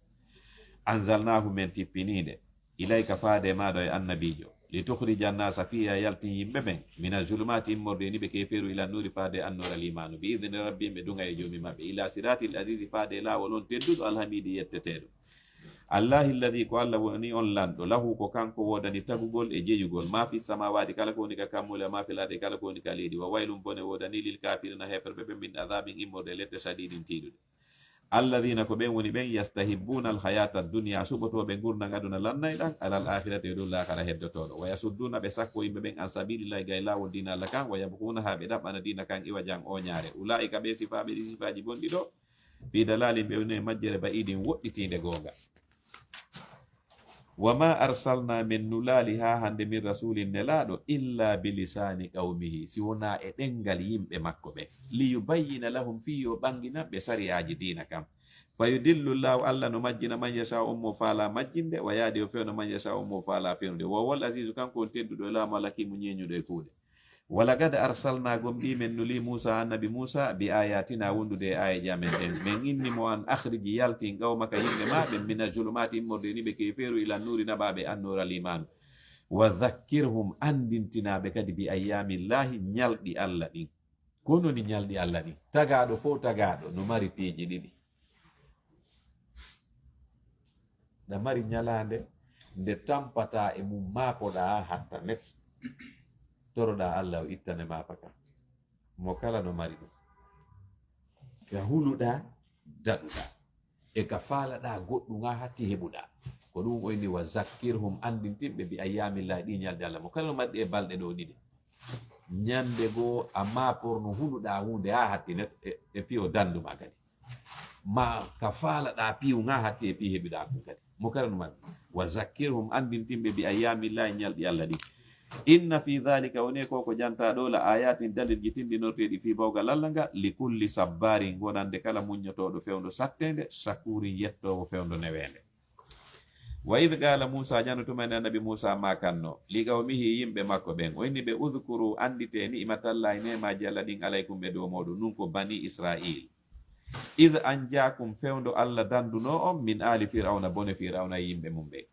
Anzalnahu, men tippinii nde. Ilayka, faade e maaɗo e annabiijo. Litukhrija nnasa, fii yo a yaltin yimɓe ɓen. Mina zulumaati, immorde e niɓe keeferu, ila nuuri, faade e annoora liimaanu. Bi idni rabbihim, ɓe duŋa e Joomi maɓɓe. Ila siraatil azizi, faade e laawol on tedduɗo, alhamiidi, yetteteeɗo. Allahi alladhi, ko Allah woni on lanɗo, lahu, ko kanko woodani tagugol e jeyugol, ma fi samawati, kala ko woni ka kammuuli, wa ma fil ardi, kala ko woni ka leydi, wa waylun, bone woodani, lil kafirina, heeferɓe ɓen, min adhabin, immorde e lette, shadidin, tiiɗuɗe. Alladhina, ko ɓen woni ɓen, yastahibbuna al hayata ad dunya, suɓotooɓe ngurndan aduna lannayɗan, alal akhirati, e dow laakara heddotooɗo, wa yasudduna, ɓe sakko yimɓe ɓen, an sabilillahi, gay laawol diina Allah kan, wa yabghunaha, ɓe ɗaɓɓana diina kan, iwajan, ooñaare, ulaika, ɓe sifaaɓe ɗi sifaaji bonɗi ɗo, fi dalalin, ɓe woni e majjere, ba'idin, woɗɗitiinde goonga. Wa ma arsalna, men nulaali haa hannde, min rasulin, nelaaɗo, illa bi lisani qawmihi, si wonaa e ɗemngal yimɓe makko ɓen, li yubayyina lahum, fii yo ɓanginan ɓe sariyaaji diina kan. Fa yudillu Llahu, Allah no majjina, man yasha, on mo faalaa majjinde, wa yahdi, o fewna, man yasha, on mo faalaa fewnude. Wa huwal azizu, kanko on tedduɗo e laamu, al hakimu, ñeeñuɗo e kuuɗe. Walaqad arsalna, gomɗii men nulii Muusa, annabi Muusa, bi ayatina, wondude e aayeeje amen ɗen. Men inni mo an akhriji, yaltin, qawmaka, yimɓe maa ɓen, mina zulumaati, immorde ni ɓe keefeeru, ila nuuri, naɓaa ɓe annoora liimaanu. Wa zakkirhum, anndintinaa ɓe kadi bi ayyaamillaahi, ñalɗi Alla ɗin. Ko non woni ñalɗi Alla ɗin? Tagaaɗo fof, tagaaɗo no mari piiji ɗiɗi. Ɗa mari ñalaande nde tampataa e mum, maakoɗaa hatta net, toroɗaa Alla o ittane maa paka. Mo kala no mari ɗum. Ka huluɗaa, daɗuɗaa. E ka faalaɗaa goɗɗum haa hatti heɓuɗaa. Ko ɗum o inni, wa zakkirhum, anndintinɓe bi ayyaamillaahi, ɗi ñalɗi Alla. Mo kala no mari ɗi e balɗe ɗo ɗiɗi. Ñande goo a maaporno huluɗaa huunde haa hatti net e, e piyo dandu maa kadi. Ma ka faalaɗaa piyu ŋa hatti e piyi heɓiɗaa kun kadi. Mo kala no mari. Wa zakkirhum, anndintinɓe bi ayyaamillaahi, ñalɗi Alla ɗi. Inna fi dhalika, woni e ko ko jantaa ɗo, la ayatin, dalilji tinɗinorteeɗi fii bawgal Alla nga, li kulli sabbaarin, wonande kala muññotooɗo fewndo satteende, shakuurin, yettoowo fewndo neweende. Wa idh qaala Muusa, janno tuma nde annabi Muusa maakanno, li qawmihi, yimɓe makko ɓen, o inni ɓe, udhkuru, annditee, ni'matallaahi, neemaaji Alla ɗin, alaykum, ɓe dow mooɗon, nun ko banii Israa'iil. Idh anjaakum, fewndo Alla dandunoo on, min aali Fir'awna, bone Fir'awna e yimɓe mum ɓen.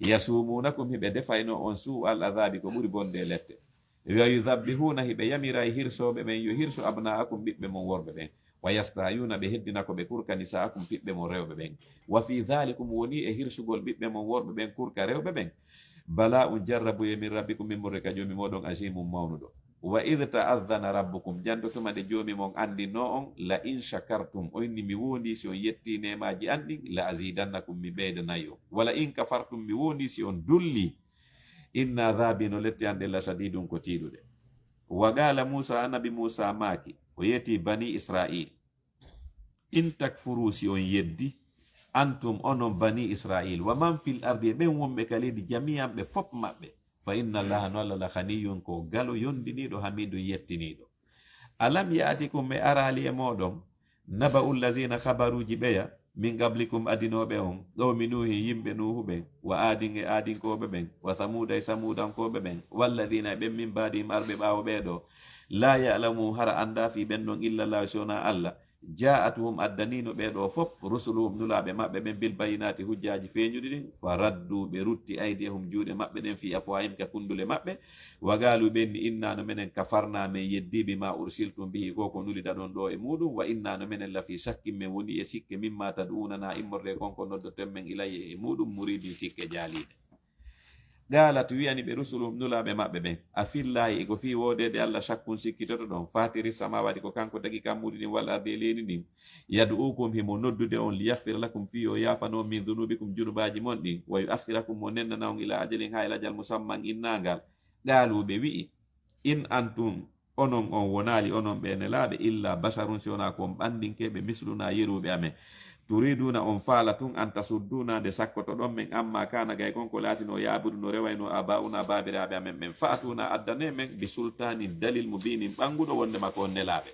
Yasumuunakum, hiɓe defaynoo on, suu'al adhaabi, ko ɓuri bonde e lette. Wa yudhabbihuuna, hiɓe yamiray hirsooɓe ɓen yo hirsu, abna'akum, ɓiɓɓe mon worɓe ɓen. Wa yastahyuuna, ɓe heddina ko ɓe kurka, nisa'akum, ɓiɓɓe mon rewɓe ɓen. Wa fii dhaalikum, wonii e hirsugol ɓiɓɓe mon worɓe ɓen kurka rewɓe ɓen, balaa'un, jarrabuyee, min rabbikum, immorde ka Joomi mooɗon, aziimun, mawnuɗo. Wa idh ta'adhana rabbukum, janto tuma nde Joomi mon anndinoo on, la in shakartum, o inni mi woondii si on yettii neemaaji an ɗin, la aziidannakum, mi ɓeydanay on. Wa la in kafartum, mi woondii si on dullii, inna adhaabii, no lette an ɗen, la shadiidun, ko tiiɗuɗe. Wa qaala Muusa, annabi Muusa maaki, o yeetii banii Israa'iil, in takfuru, si on yeddi, antum, onon banii Israa'iil, wa man fil ardi, e ɓen wonɓe ka leydi, jamii'an, ɓe fof maɓɓe, fa inna Allaaha, no Alla la, ghaniyyun, ko galo yondiniiɗo, hamiidun, yettiniiɗo. Alam ya'tikum, e araali e mooɗon, naba'u llaziina, habaruuji ɓeya, min qablikum, adinooɓe on, qawmi Nuuhin, yimɓe Nuuhu ɓen, wa Aadin, e Aadinkooɓe ɓen, wa Samuuda, e Samuudankooɓe ɓen, walladiina, e ɓen min ba'dihim, arɓe ɓaawo ɓee ɗoo, laa ya'lamuhum, hara anndaa fii ɓen ɗon, illa Llaahu, si wonaa Alla, jaa'athum, addaniino ɓee ɗoo fof, rusuluhum, nulaaɓe maɓɓe ɓen, bil bayyinaati, hujjaaji feeñuɗi ɗin, fa raddu, ɓe rutti, aydiyahum, juuɗe maɓɓe ɗen, fii afwaahihim, ka kunndule maɓɓe, wa qaalu, ɓe inni, inna, no menen, kafarna, men yeddii, bimaa ursiltum bihi, ko ko nuliɗaɗon ɗoo e muuɗum, wa inna, no menen, la fii shakkin, men woni e sikke, mimmaa tad'uunanaa, immorde kon ko noddoton men, ilayhi, e muuɗum, muriibin, sikke jaaliiɗe. Qaalat, wi'ani ɓe rusuluhum, nulaaɓe maɓɓe ɓen, a fillaahi, e ko fii woodeede Alla, shakkun, sikkitotoɗon, faatiri samaawaati, ko kanko tagi kammuuli ɗin, wal ardi, e leydi ndin, yad'uukum, himo noddude on, liyaghfira lakum, fii yo yaafano on, min dhunuubikum, junubaaji mon ɗin, wa yu'akhkhirakum, mo nennana on, ilaa ajalin, haa e lajal musamman innaangal. Qaalu, ɓe wi'i, in antum, onon on wonaali, onon ɓee nelaaɓe, illa basharun, si wonaa ko on ɓanndinkee ɓe, mislunaa, yeruuɓe amen. Turiiduuna, on faala tun, an tasuddunaa, nde sakkotoɗon men, ammaa kaana, gay kon ko laatinoo, ya'budu, no rewaynoo, aabaa'unaa, baabiraaɓe amen ɓen. Fa'tunaa, addanee men, bi sultaanin, dalil, mubiinin, ɓannguɗo, wonndema ko on nelaaɓe.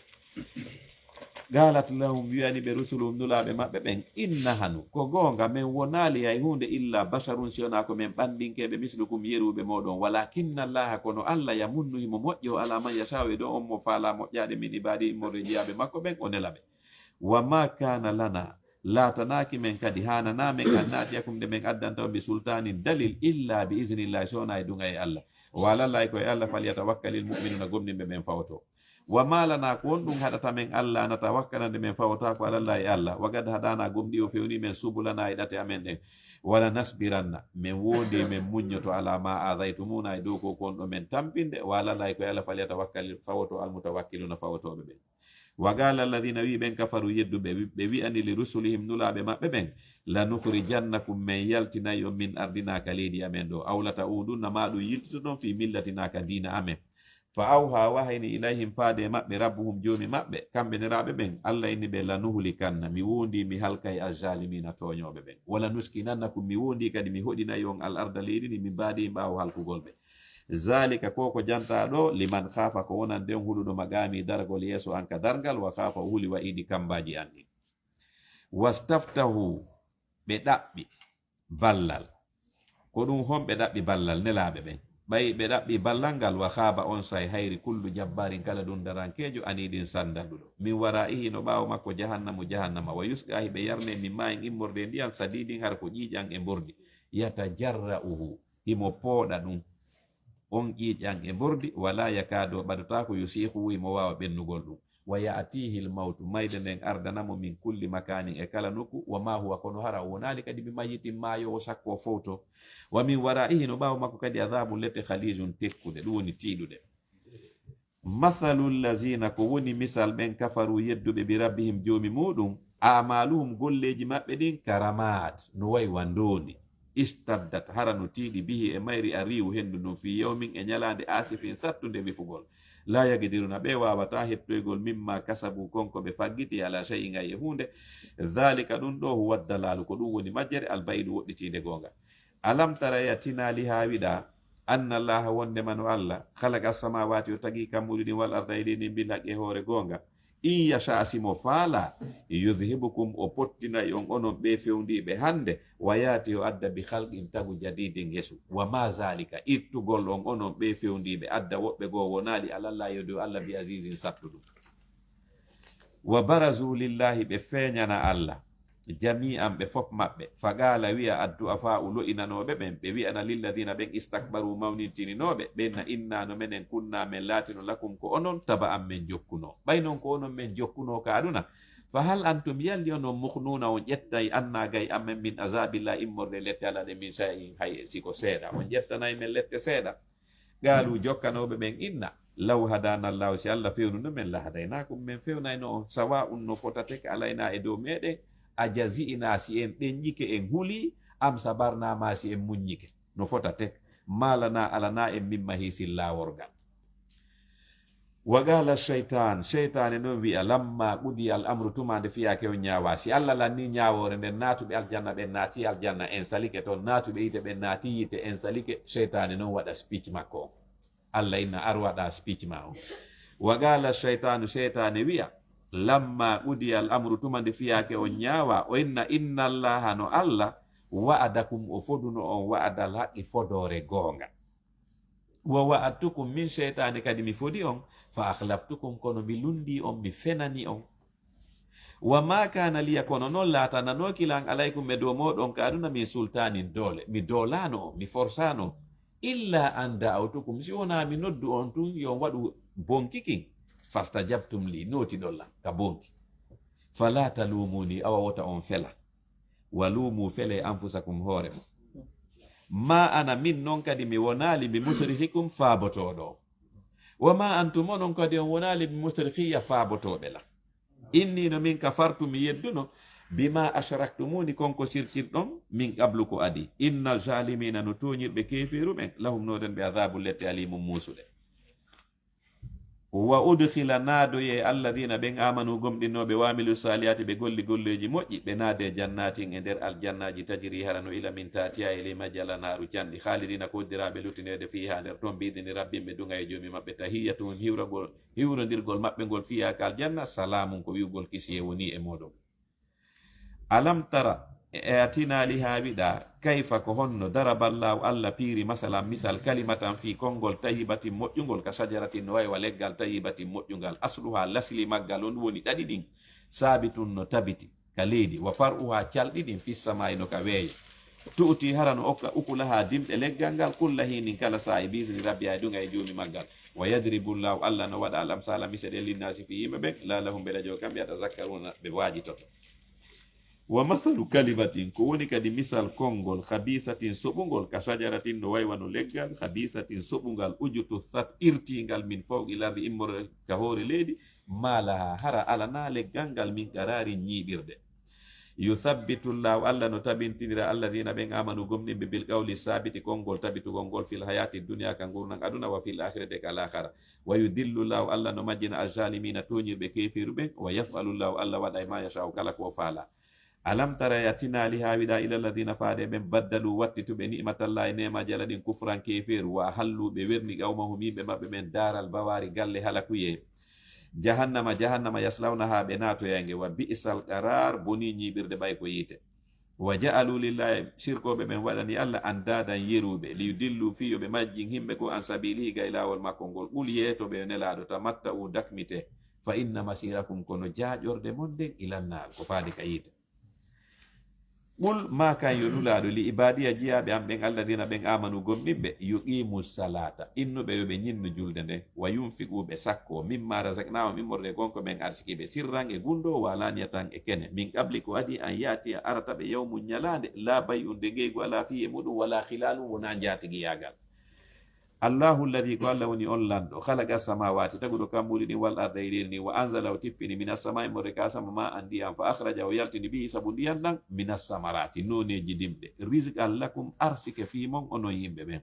Qaalat lahum, wi'ani ɓe rusuluhum, nulaaɓe maɓɓe ɓen, in nahnu, ko goonga, men wonaali hay huunde, illa basharun, si wonaa ko men ɓanndinkee ɓe, mislukum, yeruuɓe mooɗon, walaakinna Allaaha, kono Alla, yamunnu, himo moƴƴoo, alaa man yashaa'u, e dow on mo faalaa moƴƴaade, min ibaadihi, immorde jiyaaɓe makko ɓen, o nela ɓe. Wa maa kaana lanaa, laatanaaki men kadi, haananaa men, an na'tiyakum, nde men addanta on, bi sultaanin, dalil, illa bi iznillaahi, si wonaa e duŋayee Alla. Wa alallaahi, ko e Alla, falyatawakkalil mu'minuuna, gomɗinɓe ɓen fawotoo. Wa maa lanaa, ko honɗum haɗata men, allaa natawakkala, nde men fawotaako, alallaahi e Alla, wa qad hadaanaa, gomɗii o fewnii men, subulanaa, e ɗate amen ɗen, wa lanasbiranna, men woondii, men muññoto, alaa maa aadaytumuunaa, e dow ko kon ɗo men tampinde, wa alallaahi, ko e Alla, falyatawakkalil, fawotoo, almutawakkiluuna, fawotooɓe ɓen. Wa qaala alladiina, wi'i ɓen, kafaruu, yedduɓe, wi-, ɓe wi'ani, li rusulihim, nulaaɓe maɓɓe ɓen, lanukhrijannakum, men yaltinay on, min ardinaa, ka leydi amen ɗo, aw lata'uudunna, maa ɗum yiltitoɗon, fii millatinaa, ka diina amen. Fa awhaa, wahayni, ilayhim, faade e maɓɓe, rabbuhum, Joomi maɓɓe, kamɓe nelaaɓe ɓen, Alla inni ɓe, lanuhlikanna, mi woondii, mi halkay, azzaalimiina, tooñooɓe ɓen, wa lanuskinannakum, mi woondii kadi, mi hoɗinay on, al arda, leydi ndi, min ba'dihim, ɓaawo halkugol ɓe. Zaalika, ko ko jantaa ɗo, liman khaafa, ko wonande on huluɗo, maqaamii, daragol yeeso an ka darngal, wa khaafa, o huli, wa'iidi, kammbaaji an ɗin. Wastaftahu, ɓe ɗaɓɓi ballal. Ko ɗum honɓe ɗaɓɓi ballal? Nelaaɓe ɓen. Ɓay ɓe ɗaɓɓi ballal ngal, wa haaba, on say hayri, kullu jabbaarin, kala dundarankeejo, aniidin, sanndanduɗo. Min waraa'ihi, no ɓaawo makko, jahannamu, jahannama, wa yusqa, hiɓe yarne, min maa'in, immorde ndiyan, sadiidin, hara ko ƴiiƴan e mbordi, yatajarra'uhu, himo pooɗa ɗum, on ƴiiƴan e mbordi, wala yakaadu, ɓadotaako, yusiiquhu, himo waawa ɓennugol ɗum. Wa ya'tiihi l-mawtu, mayde nden ardana mo, min kulli makaanin, e kala nokku, wa maa huwa, kono hara o wonaali kadi bi mayyitin, maayoowo, sakko o fowto. Wa min waraa'ihi, no ɓaawo makko kadi, adaabun, lette, ghaliizun, tekkuɗe, ɗum woni tiiɗuɗe. Mathalu llaziina, ko woni misal ɓen, kafaruu, yedduɓe, bi rabbihim, Joomi muuɗum, a'maaluhum, golleeji maɓɓe ɗin, karamaat, no way wa ndoondi, ishtaddat, hara no tiiɗi, bihi, e mayri, ar-riihu, henndu ndun, fii yawmin, e ñalaande, aasifin, sattunde wifugol. Laa yaqdiruuna, ɓe waawataa heɓtoygol, mimmaa kasabuu, kon ko ɓe faggiti, alaa shay'in, hay e huunde. Dhaalika, ɗum ɗoo, huwa ddalaalu, ko ɗum woni majjere, al-ba'iidu, woɗɗitiinde goonga. Alam tara, a tinaali haa wiɗaa, anna Allaaha, wonndema no Alla, khalaqa samaawaati, o tagi kammuuli ɗin, wal arda, e leydi ndin, bil haqqi, e hoore goonga. In yasha, si mo faalaa, yudhhibukum, o pottinay on, onon ɓee fewndiiɓe hannde, wa ya'ti, o adda, bi khalqin, tagu, jadiidin, hesu. Wa maa zaalika, ittugol on, onon ɓee fewndiiɓe, adda woɓɓe goo, wonaali, ala Llaahi, e dow Alla, bi aziizin, sattuɗum. Wa barazuu lillaahi, ɓe feeñana Alla, jamii'an, ɓe fof maɓɓe. Fa qaala, wi'a, addu'afaa'u, lo'inanooɓe ɓen, ɓe wi'ana, lilladiina, ɓen, istakbaruu, mawnintininooɓe, ɓen na, innaa, no menen, kunnaa, men laatino, lakum, ko onon, taba'an, men jokkunoo. Ɓay non ko onon men jokkunoo ka aduna, fa hal antum, yalli onon, mughnuuna, on ƴettay, annaa, gay amen, min azaabillaahi, immorde lette Alla ɗen, min shay'in, hay si ko seeɗa, on ƴettanay men lette seeɗa? Qaaluu, jokkanooɓe ɓen inna, law hadaana Allaahu, si Alla fewnuno men, la hadaynaakum, men fewnayno on, sawaa'un, no fota tek, alaynaa, e dow meɗen, a jazi'inaa, si en ɗenƴike, en hulii, am sabarnaa, maa si en muññike, no fota tek, maa lanaa, alanaa en, min mahiisin, laaworgal. Wa qaala shaytaan, sheytaane non wi'a, lammaa qudiya al amru, tuma nde fiyaake on ñaawaa, si Alla lannii ñaawoore nden, naatuɓe aljanna ɓen naatii aljanna, en salike ton, naatuɓe yiite ɓen naatii yiite, en salike, sheytaane non waɗa speech makko on. Alla inna, ar waɗaa speech maa on. Wa qaala shaytaanu, sheytaane wi'a, lammaa qudiya al amru, tuma nde fiyaake on ñaawaa, o inna, inna Allaaha, no Alla, wa'adakum, o foduno on, wa'dal haqqi, fodoore goonga. Wa wa'adtukum, min sheytaane kadi mi fodi on, fa akhlaftukum, kono mi lunndii on, mi fenanii on. Wa maa kaana liya, kono non laatananooki lan, alaykum, e dow mooɗon, ka aduna, min sultaanin, doole, mi doolaano on, mi forsaano on, illaa an da'awtukum, si wonaa mi noddu on tun, yo on waɗu bonki kin, fastajabtum lii, nootiɗon lan ka bonki. Falaa taluumuunii, awa wota on fela. Wa luumuu, felee, anfusakum, hoore mon. Maa ana, min non kadi mi wonaali, bi musrikhikum, faabotooɗo on. Wa maa antum, onon kadi on wonaali, bi musrikhiyya, faabotooɓe lan. Innii, no min, kafartu, mi yedduno, bimaa ashraktumuuni, kon ko sirkirɗon, min qablu, ko adii. Inna zaalimiina, no tooñirɓe keefeeru ɓen, lahum, no ɗon ɓe, azaabun, lette, aliimun, muusuɗe. Wa udkhila, naadoyee, alladiina, ɓen, aamanu, gomɗinnooɓe, wa amilu saalihaati, ɓe golli golleeji moƴƴi, ɓe naadee, jannaatin, e nder aljannaaji, tajri, hara no ila, min tahtihaa, e ley majji, al anhaaru, canɗi, khaalidiina, ko hoddiraaɓe luttineede, fiihaa, nder ton, bi idni rabbihim, ɓe duŋa e Joomi maɓɓe, tahiyyatuhum, hiwragol, hiwrondirgol maɓɓe ngol, fiihaa, ka aljanna, salaamun, ko wi'ugol kisiyee wonii e mooɗon. Alam tara, e a tinaali haa wiɗaa, kayfa, ko honno, daraballaahu, Alla piiri, masalan, misal, kalimatan, fii konngol, tayyibatin, moƴƴungol, ka shajaratin, no way wa leggal, tayyibatin, moƴƴungal, asluhaa, lasli maggal on, woni ɗaɗi ɗin, saabitun, no tabiti ka leydi, wa far'uhaa, calɗi ɗin, fis samaa'i, no ka weeyo. Tu'tii, hara no okka, ukulahaa, dimɗe leggal ngal, kulla hiinin, kala saa'i, bi izni rabbihaa, e duŋa e Joomi maggal. Wa yadribullaahu, Alla no waɗa, al amsaala, mise ɗen, linnaasi, fii yimɓe ɓen, la'allahum, mbela joo kamɓe, yatazakkaruuna, ɓe waajitoto. Wa masalu kalimatin, ko woni kadi misal konngol, khabiisatin, soɓungol, ka shajaratin, no way wano leggal, khabiisatin, soɓungal, ujtussat, irtiingal, min fawqil ardi, immorde ka hoore leydi, maa lahaa, hara alanaa leggal ngal, min qaraarin, ñiiɓirde. Yuthabbitu Llaahu, Alla no tabintinira, alladiina, ɓen, aamanu, gomɗinɓe, bil qawli saabiti, konngol tabitugol ngol, fil hayaati dunya, ka ngurndan aduna, wa fil aakhirati, ka laakhara. Wa yudillu Llaahu, Alla no majjina, azzaalimiina, tooñirɓe keefeeru ɓen, wa yaf'alu Llaahu, Alla waɗay, maa yashaa'u, kala ko o faalaa. Alam tara, a tinaali haa wiɗaa, ila lladiina, faade ɓen, baddalu, wattituɓe, ni'matallaahi, neemaaji Alla ɗin, kufran, keefeeru, wa ahalluu, ɓe werni, qawmahum, yimɓe maɓɓe ɓen, daaral bawaari, galle halakuyee. Jahannama, jahannama, yaslawnahaa, ɓe naatoyay nge, wa bi'sal qaraar, bonii ñiiɓirde ɓay ko yiite. Wa ja'alu lillahi, sirkooɓe ɓen waɗani Alla, andaadan yeruuɓe, li yudillu, fii yo ɓe majjin himɓe goo, an sabilihi, gay laawol makko ngol. Qul, yeeto ɓe yo Nelaaɗo, tamatta'u, dakmite, fa inna masirakum, kono jaaƴorde mon nden ilannaal, ko faade ka yiite. Qul, maa kan yo Nulaaɗo, li ibadiya, jiyaaɓe am ɓen, alladina, ɓen, amanu, gomɗinɓe, yuqimu salata, innuɓe yo ɓe ñinnu julde nden, wa yunfiqu, ɓe sakko, mimma razaqnahum, immorde gon ko men arsiki ɓe, sirran e gundo, wa alaniyatan e kene, min qabli, ko adi, an yatiya, arata ɓe, yawmun, ñalaande, la bay'un, nde ngeygu alaa, fii, e muɗum, wala khilalun, wona njaatigiyaagal. Allahu alladi, ko Alla woni on lanɗo, khalaqa samawati, taguɗo kammuuli ɗin, wal arda, e leydi ndin, wa anzala, o tippini, minas samai, morre ka sama, ma an, ndiyam, fa akhraja, o yaltini, bihi, sabu ndiyam ɗan, minas samarati, nooneeji dimɗe, rizqan lakum, arsike fii mon, onon yimɓe ɓen.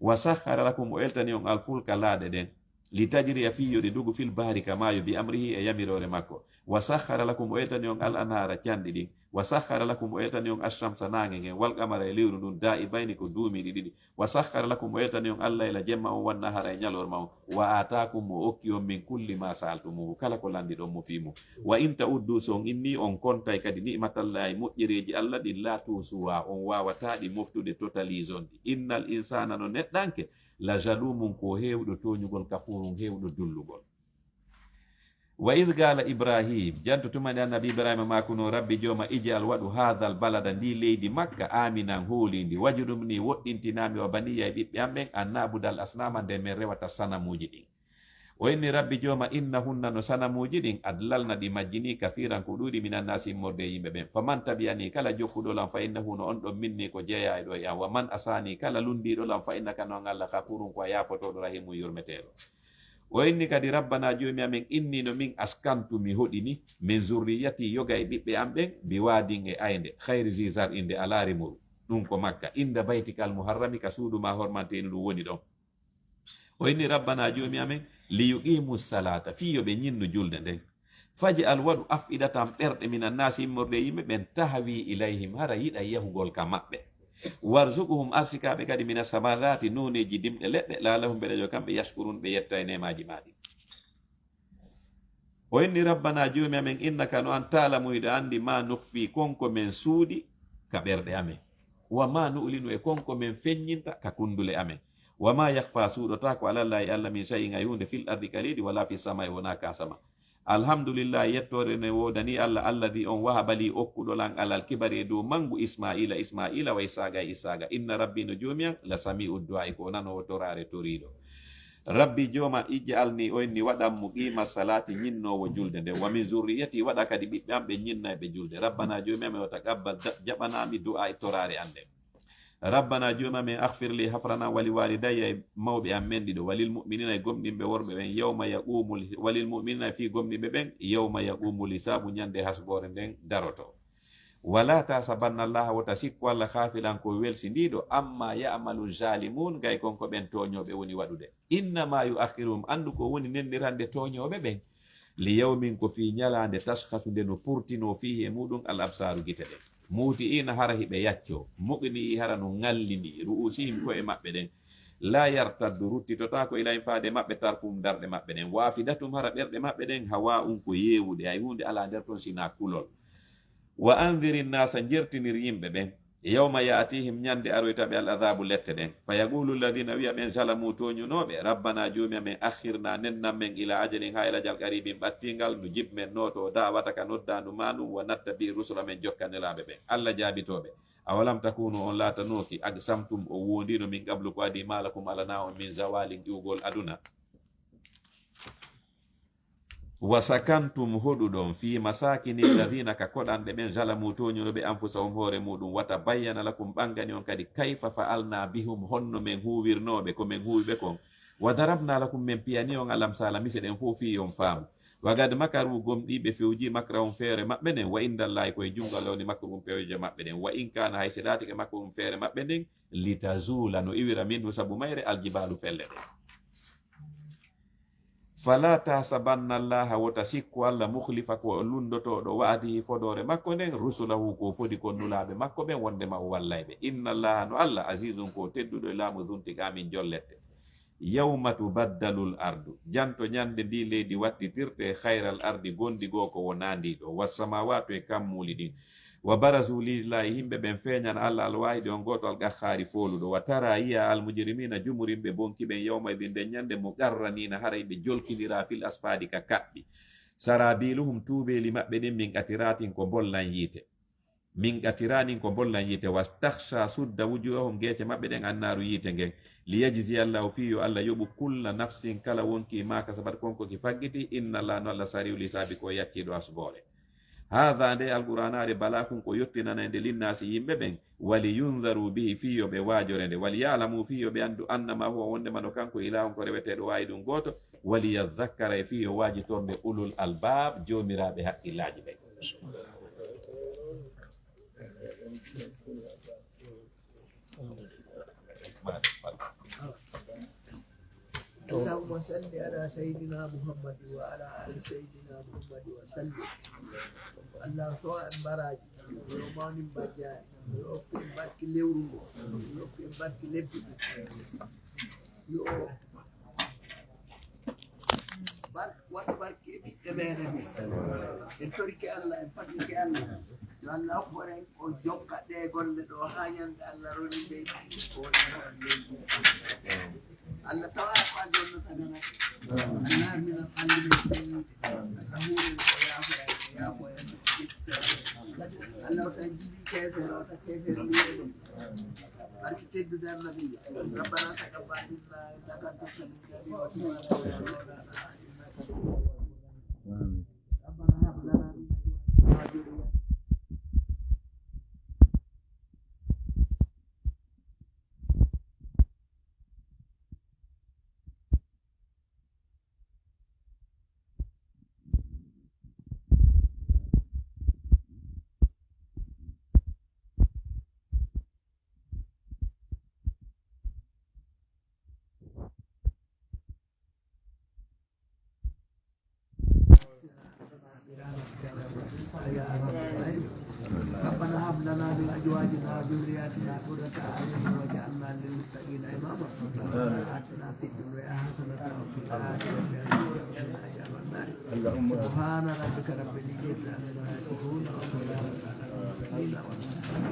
Wa sakhkhara lakum, o eltani on, al fulka, laaɗe ɗen, li tajriya, fii yo ɗe ndugu, fil bahri, ka maayo, bi amrihi, e yamiroore makko. Wa sakhkhara lakum, o eltani on, al anhara, canɗi ɗin. Wa sakhkhara lakum, o eltani on, ash-shamsa, naange ngen, wal qamara, e lewru ndun, daa'ibayni, ko duumiiɗi ɗiɗi. Wa sakhkhara lakum, o eltani on, al-layla, jemma on, wan nahara, e ñalorma on. Wa aataakum, o okki on, min kulli ma sa'altumuhu, kala ko landiɗon mo fii mun. Wa in ta'uddu, so on inni on kontay kadi ni'matallahi, moƴƴereeji Alla ɗin, la tuhsuha, on waawataa ɗi moftude, totaliser on ɗi. Innal insana, no neɗɗanke, la zalumun, ko heewɗo tooñugol, kafurun, heewɗo dullugol. Wa id qala Ibrahim, janto tuma nde Annabi Ibrahima maakunoo, Rabbi, Jooma, ij'al, waɗu, hadhal balada, ndi leydi Makka, aminan, hooliindi, wajnubni, woɗɗintinaa mi, wa baniya, e ɓiɓɓe am ɓen, an na'budal asnama, nde men rewata sanamuuji ɗin. O inni, Rabbi, Jooma, innahunna, no sanamuuji ɗin, adlalna, ɗi majjinii, kathiran, ko ɗuuɗi, minan naasi, immorde e yimɓe ɓen. Faman tabi'ani, kala jokkuɗo lan, fa innahu, no on ɗon, minni, ko jeyaa e ɗo e am. Wa man asani, kala lunndiiɗo lan, fa innaka, no an Alla, ghafurun, ko a yaafotooɗo, rahimun, yurmeteeɗo. O inni kadi, Rabbana, Joomi amen, inni, no min, askantu, mi hoɗini, min zurriyati, yoga e ɓiɓɓe am ɓen, bi waadin, e aynde, khayri zi zar'in, nde alaa rimuru, ɗum ko Makka, inda baytikal muharrami, ka suudu ma hormanteendu ndun woni ɗon. O inni, Rabbana, Joomi amen, li yuqimu salata, fii yo ɓe ñinnu julde nden. Faj'al, waɗu, af'idatan, ɓerɗe, minan naasi, immorde e yimɓe ɓen, tahwi ilayhim, hara yiɗa yahugol ka maɓɓe. Warzuqhum, arsikaaɓe kadi, mina samarati, nooneeji dimɗe leɗɗe, la'allahum, mbeɗa yo kamɓe, yashkurun, ɓe yetta e neemaaji maa ɗin. O inni, Rabbana, Joomi amen, innaka, no an, ta'lamu, hiɗa anndi, ma nukhfi, kon ko men suuɗi ka ɓerɗe amen, wa ma nu'linu, e kon ko men feññinta ka kunndule amen, wa ma yakhfa, suuɗotaako, alallahi, Alla, min shay'in, hay huunde, fil ardi, ka leydi, wala fis samai, wona ka sama. Alhamdulillah, yettoore ne woodani Alla, alladi, on, wahaba li, okkuɗo lan, alal kibari, e dow manngu, Ismaila, Ismaila, wa Isaaqa, e Isaaqa. Inna rabbi, no Joomi an, la sami'u du'a'i, ko o nanoowo toraare toriiɗo. Rabbi, Jooma, ij'alni, o inni, waɗan, muqima salati, ñinnoowo julde nde. Wa min zurriyati, waɗa kadi ɓiɓɓe am ɓe ñinnayɓe julde. Rabbana, Joomi amen, wa taqabbal, da-, jaɓanaa mi du'a'i, toraare an nden. Rabbana, Joomi amen, aghfir li, hafranaa, wa li walidayya, e mawɓe am men ɗiɗo, wa lil mu'minina, e gomɗinɓe worɓe ɓen, yawma yaqumul, wa lil mu'minina, fii gomɗinɓe ɓen, yawma yaqumul hisaabu, ñande hasboore nden daroto. Wala tahsabanna Allaha, wota sikku Alla, ghafilan, ko welsindiiɗo, amma ya'malu zalimun, gay kon ko ɓen tooñooɓe woni waɗude. Innama yu'akhiruhum, anndu ko woni nennirande tooñooɓe ɓen, li yawmin, ko fii ñalaande, tashkhasu, nde no purtinoo, fiihi, e muɗum, al absaru, gite ɗen. Muhti'ina, hara hiɓe yaccoo, muqni'i, hara no ŋallini, ru'usihim, ko'e maɓɓe ɗen. La yartaddu, ruttitotaako, ilayhim, faade maɓɓe, tarfuhum, darɗe maɓɓe ɗen, wa afidatum, hara ɓerɗe maɓɓe ɗen, hawa'un, ko yeewuɗe, hay huunde alaa nder ton sinaa kulol. Wa anziri nnasa, jertinir yimɓe ɓen, yawma ya'tihim, ñande aroyta ɓe, al azabu, lette ɗen. Fa yaqulu alladina, wi'a ɓen, zalamu, tooñunooɓe, rabbana, Joomi amen, akhirna, nennan men, ila ajalin, haa e lajal, qaribin, ɓattingal, nujib, men nooto, da'wataka, noddaandu maa ndun, wa nattabi rusula, men jokka nelaaɓe ɓen. Alla jaabitoo ɓe, awalam takunu, on laatanooki, aqsamtum, on woondiino, min qablu, ko adii, ma lakum, alanaa on, min zawalin, iwgol aduna. Wa sakantum, hoɗuɗon, fi masakini alladhina, ka koɗanɗe ɓen, zalamu, tooñuno ɓe, anfusahum, hoore muɗum, wa tabayyana lakum, ɓangani on kadi, kayfa fa'alna bihum, honno men huwirnooɓe ko men huwi ɓe kon. Wa darabna lakum, men piyani on, al amsala, mise ɗen fof, fii yo on faamu. Wa qad makaru, gomɗii ɓe fewji, makrahum, feere maɓɓe nden, wa indallahi, ko e junngo Alla woni, makruhum, peweje maɓɓe ɗen. Wa in kana, hay si laatike, makruhum, feere maɓɓe nden, litazula, no iwira, minhu, sabu mayre, aljibalu, pelle ɗen. Fala tahsabanna Allaha, wota sikku Alla, mukhlifa, ko o lunndotooɗo, wa'dihi, fodoore makko nden, rusulahu, ko o fodi kon nulaaɓe makko ɓen, wonndema o wallay ɓe. Inna Allaha, no Alla, azizun, ko o tedduɗo, e laamu, zuntiqamin, jollette. Yawma tubaddalul ardu, janto ñande ndi leydi wattitirte, khayral ardi, gondi goo ko wonaa ndi ɗo, wassamawatu, e kammuuli ɗin. Wa barazu lillahi, yimɓe ɓen feeñan Allah alwahidi on gooto alqahhari fooluɗo. Wa tara, yi'a, almujrimina, jumurimɓe bonki ɓen, yawma idin, nden ñande, muqarranina, haray ɓe jolkindiraa, fil asfadi, ka kaɓɓi. Sarabiluhum, tuubeeli maɓɓe ɗin, min qatiratin, ko mbollan yiite. Min qatiranin, ko mbollan yiite. Wa takhsha, sudda, wujuhahum, geece maɓɓe ɗen, annaaru, yiite ngen. Liyajziya Allahu, fii yo Allah yoɓu, kulla nafsin, kala wonkii, ma kasabat, kon ko ki faggiti. Inna Allaha, no Allah, sari'ul hisaabi, ko yacciiɗo asboore. Haadha, nde alqur'aanaare, balaghun, ko yottinanayde, linnaasi, yimɓe ɓen, waliyundharu bihi, fii yo ɓe waajore nde, waliya'lamu, fii yo ɓe anndu, annama huwa, wonndema no kanko, ilahun, ko reweteeɗo, waahidun, gooto, waliyadhakkara, e fii yo waajitor nde, ulul albab, joomiraaɓe haqqillaaji ɓen. اللهم صل على سيدنا محمد وعلى آل سيدنا محمد وسلم. Allah sowa en baraaji, yo mawnin bajjaani, yo okku en barki lewru ngu, yo okku en barki lebbi ɗi. Yo bar-, waɗ barki e ɓiɓɓe meɗen ɓe. En torike Allah, en patike Allah. Yo Allah okkore en o jokka ɗe golle ɗo haa ñande Allah roni leydi ko woni ɗo leydi. Allah tawa ko aljanna taganake. Allah armina ɓalli men seniiɓe. Allah huuren ko yaafo en, yaafo en. Allah wota jibi keefeero, wota keefeero wiye ɗum. Barki teddude Annabi. ربنا تقبل منا إنك أنت السميع العليم وتب علينا يا مولانا إنك أنت التواب الرحيم. ربنا هب لنا من أزواجنا وذرياتنا ربنا هب لنا من أزواجنا وذرياتنا قرة أعين واجعلنا للمتقين إماما. ربنا آتنا في الدنيا حسنة وفي الآخرة حسنة وقنا عذاب النار. سبحان ربك رب العزة عما يصفون وسلام على المرسلين والحمد لله.